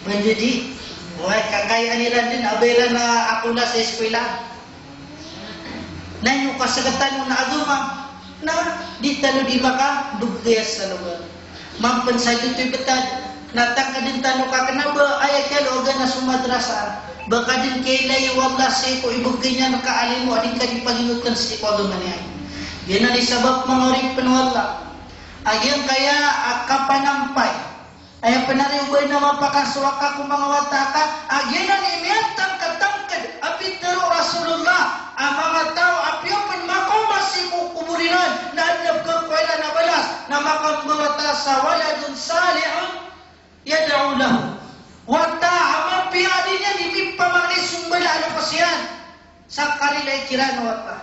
Manjadi. Oway, kakayaan iran dn a ba iran a ako na sa eskwela. Na ino kasktano na agama, na di tano di makabgay sa loks. Mambo pn sa giyoto i btad, na tangkdn tano ka kna ba aya kiyalogan a so madrasa. Ba ka dn kiyailay o Allah sii ko ibgay niyan rka a limo a di ngka di paginotn sii ko agama niyan. Giyanan i sabap manga oripn o Allah a giyangkaya a kapanampay. Aya pn a riyo ba ina mapakasowa ka ko manga wata ka, a giyanan i miyatangkd-tangkd a pitharo o Rasulullah a manga taw a apiya pn makaoma sii ko kobor iran na adn a pkhakowa iran a balas na makambawata sa waladun salihun yad'u lahu. Wata a mapiya a di niyan di mipamangni so mbala a loks iyan. Sa karila i kiran o wata.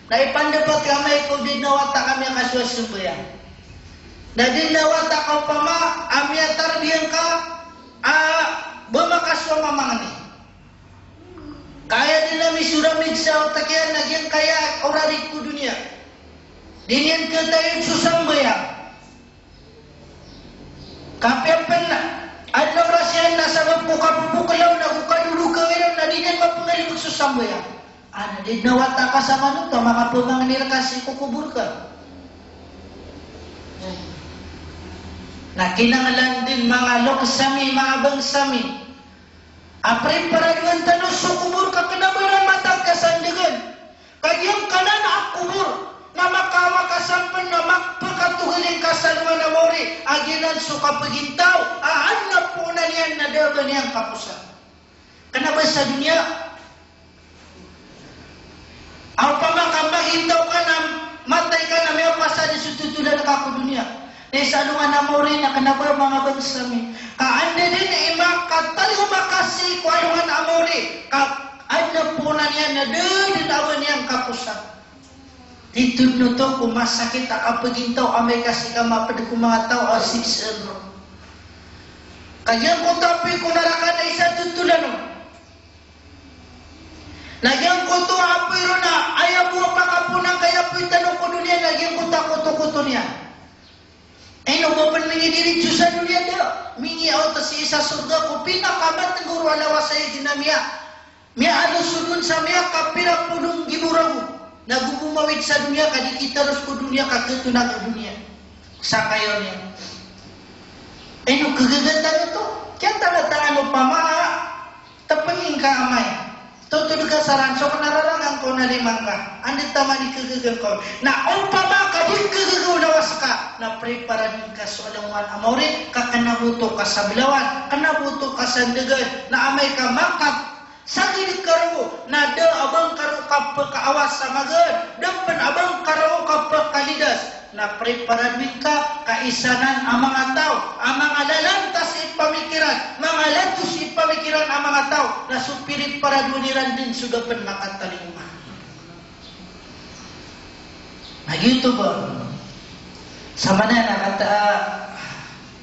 Na ipandapat ka amay ko di dn a wata ka miyakasowa sambayang. Na di dn a wata ka opama a miyatarbiya ngka a ba makasowa mamangni. Ka aya dn a misoramig sa otak iyan na giyangkaya a orarig ko doniya. Di niyan khatayod so sambayang. Kapiya pn adn a oras iyan na sabap ko kapopoklaw na ko kadodog ka iran na di niyan mapngalibot so sambayang. Ana di nawata ka sa manoto, manga pemangni reka si kokobor ka. Na kinanglan den manga loks ami, manga bangsa mi, a preparadoan tano so kobor ka kena ba ran matag ka sa ndegen. Ka giyangkanan a kobor na makawa ka sa pen na mapekatogalin ka sa alongan a maori, a giyanan so kapegintaw a adn a poonan iyan na da a ba niyan kaposan. Kena ba sa doniya. Opama ka magintaw ka na matay ka na miyapasad so totolan ka ko doniya. Na isa alongan a maori na kena ba manga bangsa mi, ka anda den i makatalingoma ka sii ko alongan a maori, ka adn a poonan iyan na da den a ba niyan kaposan. Titho den oto ko masakit a kapegintaw amay ka sii ka maped ko manga taw a siksaan roo. Ka giyangkoto a apoy ko naraka na isa totolan on. Na giyangkoto a apoy roo na aya bo a pakapoonan ka aya apoy tano ko doniya na giyangkoto a kotokoto niyan. Ino bo pen mingidiritso sa doniya, da mingiyaot sii sa sorga ko pinakamatenggo roo a lawas a ig na miya, miyaalosodan sa miyakapira polo nggibo ragon. Na go bo mawit sa doniya ka di kitaros ko doniya ka ketonan ko doniya. Sa kayo niyan. Ino kegegen tano oto? Kiyatanga-tangan opama a tepengin ka amay. Totod ka sa ran, so kenararangan ko na lima ngka. Anda taman i kegegen ko. Na opama ka di kegegen o lawas ka, na preparaden ka so alongan a maori, ka kena ba oto ka sa belawan, kena ba oto ka sa ndegen, na amay ka maka sagad ka roo, na da a ba ngka roo kapekaawas sa magaan, da pen a ba ngka roo kapekalidas, na preparadoin ka, ka isa nan a manga taw a manga lalantas i pamikiran, manga latos i pamikiran a manga taw, na so piriparadoan iran den so da pen makatalingoma. Na giyoto ba. Samanaya na kata a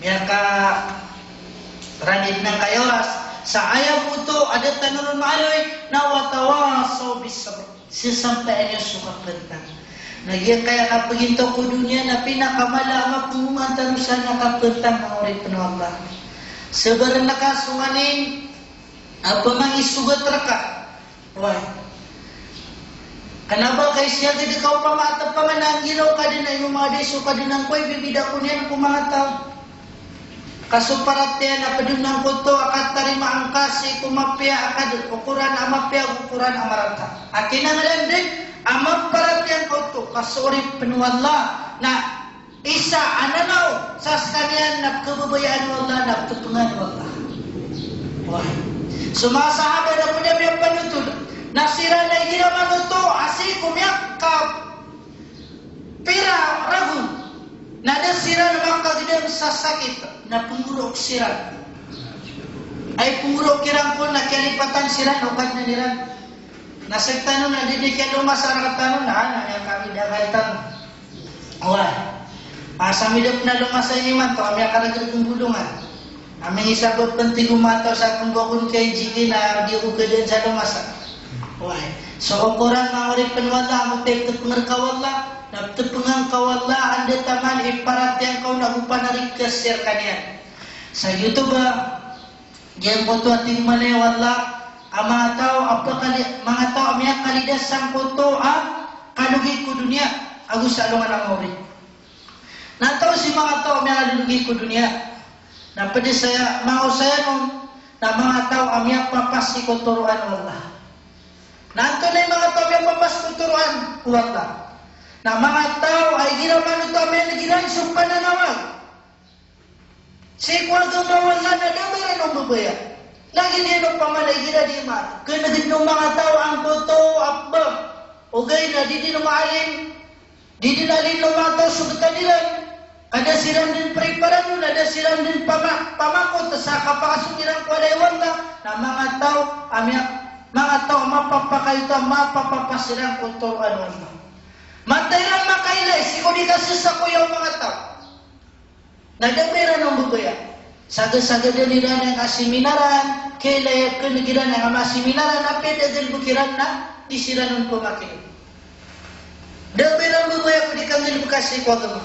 miyakaranid na kaya oras, sa aya bo oto a da tano ron maaloy na watawasaw bis sabr. Sesampay aya so kapentang. Na giyangkaya kapegintaw ko doniya na pinakamala a mapengoman tano sa na kapentang, manga oripen o Allah. Sabar reka so nganin a pemangisogat reka. Oway. Kena ba ka isiyagad ka opama a tepengen a nggiraw ka den a ino manga di so kadenan ko, ibibida ko niyan ko manga taw. Ka so paratiyaya na ped on angkoto a katarimaa ngka sii ko mapiya a kaden, ko Qur'an a mapiya, ko Qur'an a marata. A kinanglan den a maparatiyaya angkoto, ka so oripen o Allah na isa a nanaw sa sekaniyan na kebabayaan o Allah, na tepengan o Allah. Oway. So manga sahaba na ped a miyapanotol na siran na igira manoto a sii ko miyakapira ragon na da siran makagedam sa sakit, na pengorook siran. Ay pengorook iran ko na kiyalipatan siran o Kadnan iran. Na sektano na di di kiyalomasa rektano na, na aya kami da kaitan. Oway. Asa mi da pen a lomasa ini man to, ami a karagad ko bolongan. Ami isa bo pen tig o mataw sa kembo kon kay jiki na di ko gadan sa lomasa. Oway. So okoran, manga oripen o Allah, a mo tep tepengen ka o Allah, na tepengan ka o Allah, anda taman i paratiyaya ngka on a go panarik ka sekaniyan. Sa giyoto ba, giyangkoto a tig o Allah, a manga taw a pekali-, manga taw a miyakalidas sangkoto a kalogi ko doniya ago sa alongan a maori. Na antaa si manga taw a miyakalogi ko doniya? Na ped saya, manga osayan on, na manga taw a miyapapas sii ko toroan o Allah. Na antonaa i manga taw a miyapapas ko toroan o Allah? Na manga taw a igira manoto a miyaneg iran so pananawag sii ko agama o Allah na da ba iran on babaya. Lagid iyan opama na igira di ma-, keneg den o manga taw angkoto a pebang, ogaid na di den o maalim, di den alim o manga taw so getan iran, ka da siran den preparado, na da siran den pama-, pamakot sa kapakasong iran ko walay o Allah, na manga taw a miya-, manga taw a mapapakaito a mapapapas iran ko toroan o Allah. Mataan iran makailay sii ko di kasesakoya o manga taw. Na da ba iran on babaya. Sagasagadan iran aya kaseminaran, kailay a keneg iran aya maseminaran, apiya da galebek iran na di siran on pemakineg. Da ba iran babaya ko di kanggalebeka sii ko agama.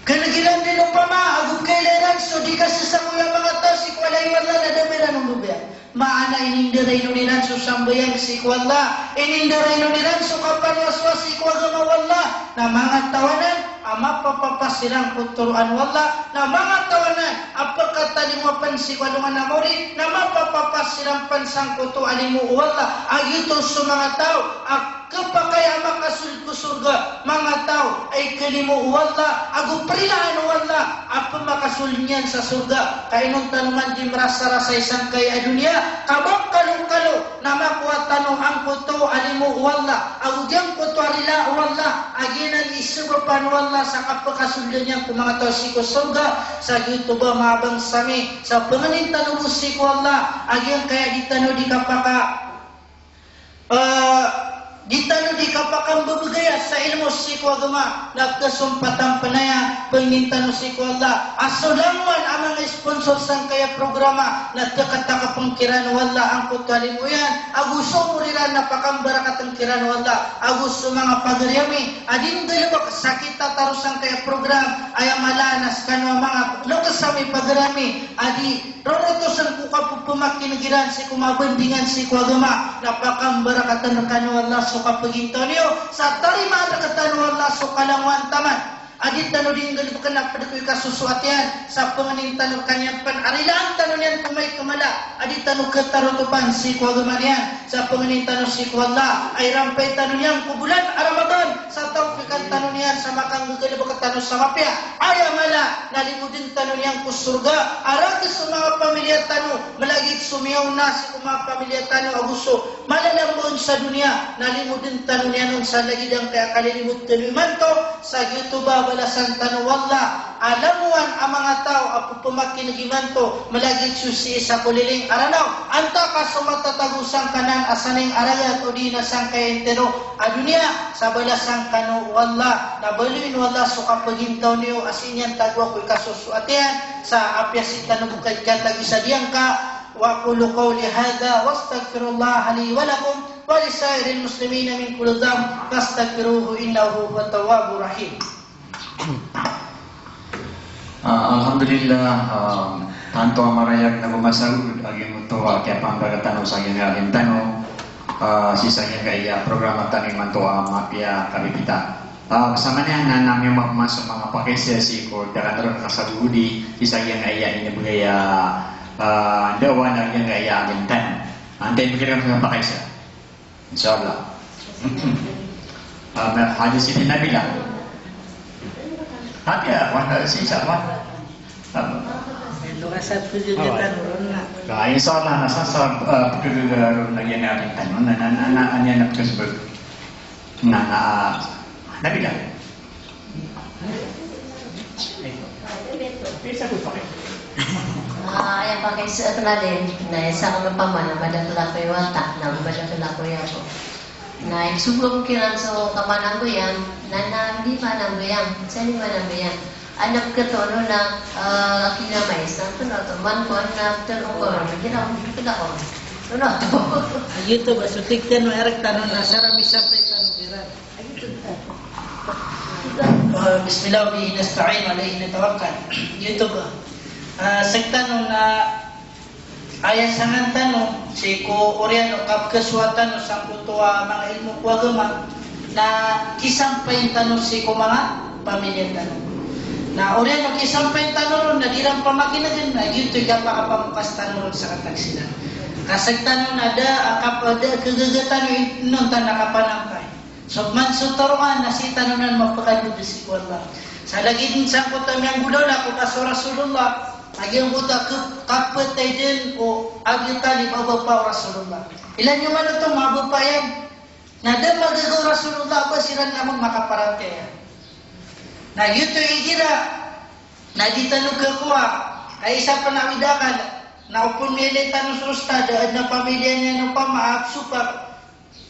Keneg iran den opama ago kailay iran so di kasesakoya a manga taw sii ko walay o Allah, na da ba iran on babaya. Maana inindarainon iran so sambayang sii ko Allah, inindarainon iran so kapanowaswas sii ko agama o Allah, na manga taw anan a mapapapas iran ko toroan o Allah, na manga taw anan a pekatalimowa pen sii ko alongan a maori, na mapapapas iran pen sangkoto a limo o Allah. A giyoto so manga taw a kepakay a makasold ko sorga, manga taw a ikalimo o Allah ago prilaan o Allah a pemakasold niyan sa sorga. Ka inonta man di merasarasay sangkaya a doniya, ka ba kalokalo na makowa tano angkoto a limo o Allah ago giyangkoto a rila o Allah a giyanan i sebapan o Allah sa kapekasolda niyan ko manga taw sii ko sorga. Sa giyoto ba manga bangsa mi, sa pengenin tano bo sii ko Allah a giyangkaya di tano di kapaka Eh, di tano di kapakambebegaya sa ilmo sii ko agama, na kesompatan pen aya, pengenin tano sii ko Allah a so langowan a manga sponsor sangkaya programa na tekataka pen kiran o Allah angkoto a limo iyan, ago so omor iran na pakambarakaten kiran o Allah, ago so manga pagari ami a di nggalebek sa kitataro sangkaya program, aya mala na sekano a manga lokes ami pagari ami a di rorotosen ko kapepemakineg iran sii ko mabendingan sii ko agama, na pakambarakaten rekano o Allah so kapegintaw niyo, sa tarimaan rektano o Allah so kalangowan taman. A di tano di nggalebeken a ped ko ikasosoat iyan, sa pengenin tano rekaniyan pen a rilaan tano niyan ko maito mala, a di tano ketarotopan sii ko agama niyan, sa pengenin tano sii ko Allah a irampay tano niyan ko bolan a Ramadan, sa tawfikan tano niyan sa makanggegalebek tano sa mapiya. Aya mala na limoden tano niyan ko sorga a rakhs o manga pamilya tano, malagid so miyaona sii ko manga pamilya tano ago so malalambaon sa doniya, na limoden tano niyan on sa lagid angkaya kalilimod tano imanto. Sa giyoto ba balasan tano o Allah a langowan a manga taw a pepemakineg imanto, malagid so sii sa koliling a Ranaw, antaa ka so matatago sangkanan a saning a ragat odi na sangkaya intiro a doniya, sa balasan kano o Allah, na baloyin o Allah so kapegintaw niyo a sii niyan tagoa ko ikasosoat iyan, sa apiya sii tano bo kay katago sa diyangka. Wa aqulu qawli hadha wa astaghfirullaha li wa lakum wa li sa'iril muslimina min kulli dhanb fastaghfiruhu innahu huwat tawwabur rahim. Ah, alhamdulillah, ah, tanto a marayag na gomasagod a giyoto a kiyapambaga tano sa giyangkaya a alim tano, ah, sii sa giyangkaya a programa tano imanto a Mapiya Kapipita. Ah, sa manga na, na miyamagmas a manga pakaiza sii ko dakan ron kasagodi sii sa giyangkaya a inibegay a, ah, dawa na giyangkaya a alim tano. Antaa i pekira ko manga pakaiza? Insha Allah. Ah, na, Haji Siti Nabila. Hati ya, wala si siapa? Ah. Ito ka sa pwede ka tanong na. Ah, insha Allah, na sa, sa, ah, pwede ka ron lagi na ating tanong. Na, na, na, na, anya na pwede ka sagot. Na, na, ah, Nabila. Ah, aya pakaiza a tharoon, na isa ko na paman, na madakel ako i wata, na madakel ako i apo. Na isogo ko kiran so kapanan ko iyan, na, na di panan ko iyan, sa di panan ko iyan. Anak ko to, no, na, ah, kinamay, sa to, no, to, man ko, na, to, no, ko, na, kira ko, kira ko. No, no, to. Ayo to, ba, so tig tano, erek tano, na, sara misapay tano, kiran. Ah, bismillah, wa bihi nasta'in, wa alayhi natawakkal. Giyoto ba. Ah, sktano na aya sangan tano, sii ko oriyan o kapkhasowa tano sangkoto a manga ilmo ko agama, na kisampayan tano sii ko manga pamilya tano. Na oriyan o kisampayan tano ron, na di ran pamakinegen, na giyoto i kapakapamokas tano ron sa katagsilan. Ka sktano na da, ah, kap-, da khagaga tano i-, inonta na kapanampay. So man so taroan na sii tano nan mapakadod sii ko Allah. Sa lagid sangkoto a miyanggolawla ko kaso Rasulullah, a giyangkoto a kap-, kapatay den o Abi Talib a bapa o Rasulullah. Ilaya niyo man oto, mabapa iyan. Na da magaga o Rasulullah a ba siran namon makaparatiyaya. Na giyoto i igira, na di tano khakowa, ka isa pn a awid a akal, na opama miyailay tano so ustad, adn a pamilya niyan opama a psopak,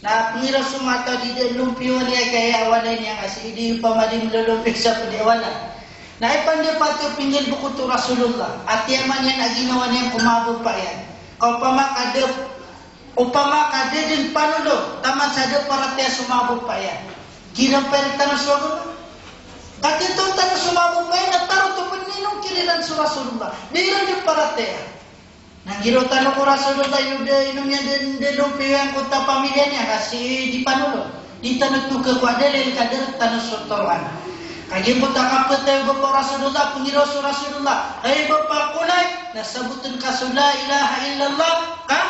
na pngira so mata di da lompiyo niyan kaya walay niyan, ka sii di opama di mlolompiyo sa pd i walay. Na ipandapati o pinggalbk oto o Rasulullah a tiyaman iyan a ginawa niyan ko mabapa iyan. Ka opama ka da, opama ka da dn panolon taman sa da paratiyaya so mabapa iyan, girampay rktano so agama. Ka tiyatoon tano so mabapa iyan na tarotop pn inongkir iran so Rasulullah. Da iran dn paratiyaya. Na giraw tano ko Rasulullah, iyo da inom iyan da, da lompiyo iyan ko ta pamilya niyan, ka sii di panolon. Di tano toka ko a dalil ka da rktano so toroan. Kagiya ko ta kapatay o bapa o Rasulullah, pngiraw so Rasulullah, "Hay bapa, qul," na sabotn ka so la ilaha illallah, ka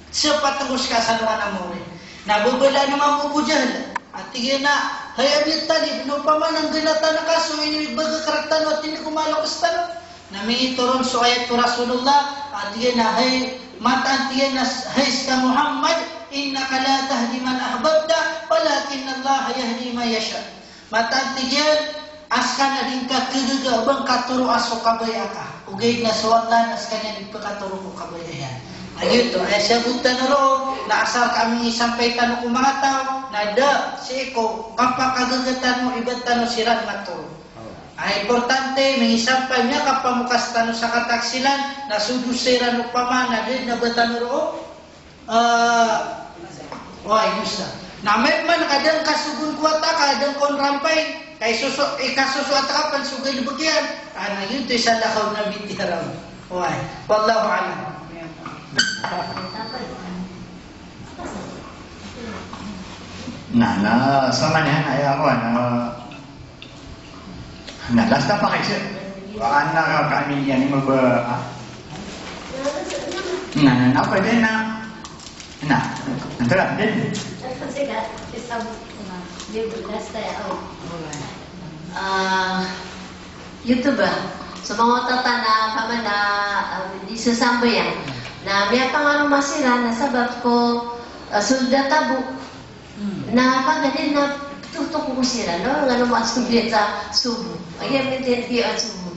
Sii patngos ka sa alongan a mawri. Na bebela iyan o Abu Jahl. A tig iyan a, "Hay Abi Talib, na opama na nggalatan ka so inibagak rktano a tindg o maloks tano." Na minitoron so ayat ko Rasulullah, a tig iyan a, hay, mataan tig iyan a, hay ska Muhammad, "Innaka la tahdi man ahbabta, walakinnallaha yahdi man yasha." Mataan tig iyan a ska na di ngka kagaga ba ngka toroa so kabaya ka. Ogaid na so Allah na skaniyan i pkatoro ko kabaya iyan. Na giyoto, aya siyabotan roo, na asar ka mingisampay tano ko manga taw, na da, sii ko kapakagaga tano, ibt tano siran matoro. Aya importante, mingisampay, miyakapamokas tano sa kataksilan, na so dosa iran opama, na da, na ba tano roo, Ah, oway, dosa. Na amay pman ka da ngka sogoon ko wata ka, da ngka on rampay. Ka isoso-, ikasosoat ka pn so galbk iyan. Ah, na giyoto i salakaw o Nabi tiyaraw. Oway. Wallahu a'lam. Na, na, samanaya na, aya, oway, na, Na, last na pakay, sir. Wa ana rakamin, yani, maba, ah. Na, na, na, pwede na. Na, antara, din. Ah, YouTube, ah. So, manga wata tano a, pamana, ah, di sasambayang. Na, miyapangaroma siran, na sabap ko, ah, sold a tabo. Na paganay na ptoktok ko siran, no? Ngano masold iyan sa sobo. Aya mintiya a sobo.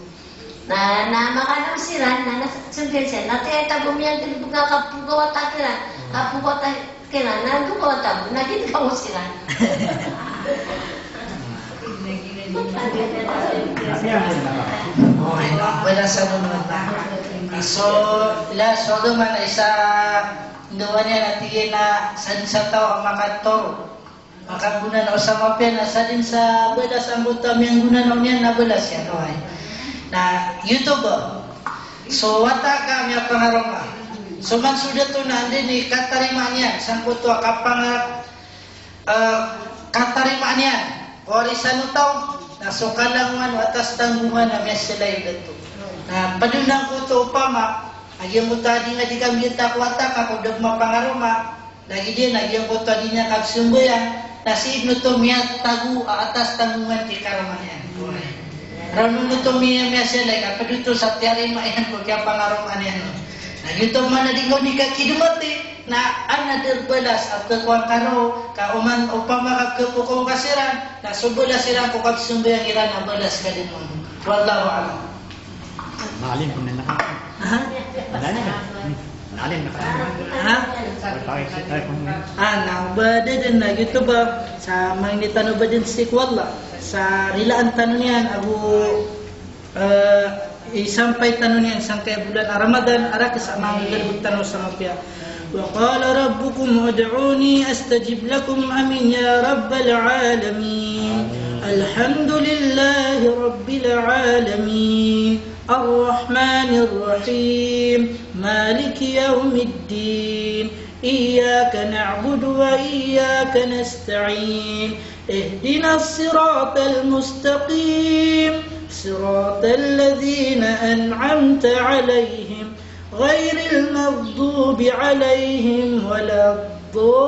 Na, na makano siran, na, na sold iyan siran. Na tiyatago iyan, di ba, kapokaw a wata kiran. Kapokaw a wata kiran, na dokaw a tabo, na gitkaw siran. Oway, balasan on. So, la, so, man, isa, ndaw niyan a tig iyan a sadn sa taw a makatoro. Makagonanao sa mapiya na sadn sa balas angkoto a miyagonanao niyan na balas iyan, oway. Na YouTube, so wata ka miyapangaroma. So man so dato na anda i katarima niyan sangkoto a kapanga-, eh, katarima niyan ko warisan o taw, na so kalangowan o atas tanggongan a miyasilay o dato. Na pd on angkoto opama a giyangkoto a di nga di kambiyata ko wata ka ko da mapangaroma, lagid iyan a giyangkoto a di niyan kapsambayang, na sii dn oto miyatago a atas tanggongan ki karoma niyan. Ranon oto miya-, miyasilay, ka pd oto sa tiyarima iyan ko kiyapangaroma niyan. Na giyoto man a di ngka on di kakidmati, na adn a da a balas a pkakowa ngka roo, ka oman opama ka pkapokaw ngka siran, na so balas iran ko kapsambayang iran na balas ka dn on. Wallahu a'lam. Maalim pn na. Ha? Maalim. Maalim na. Ha? Wata, isa tayo pn. Ah, na, ba, da dn na giyoto ba, sa mangni tano ba dn sii ko Allah. Sa rilaan tano niyan, ago, eh, isampay tano niyan sangkaya bolan a Ramadan, a rakes a manggalbk tano sa mapiya. وقال ربكم ادعوني أستجب لكم. آمين يا رب العالمين. الحمد لله رب العالمين. الرحمن الرحيم. مالك يوم الدين. إياك نعبد وإياك نستعين. اهدنا الصراط المستقيم. صراط الذين أنعمت عليهم غير المغضوب عليهم ولا الضالين.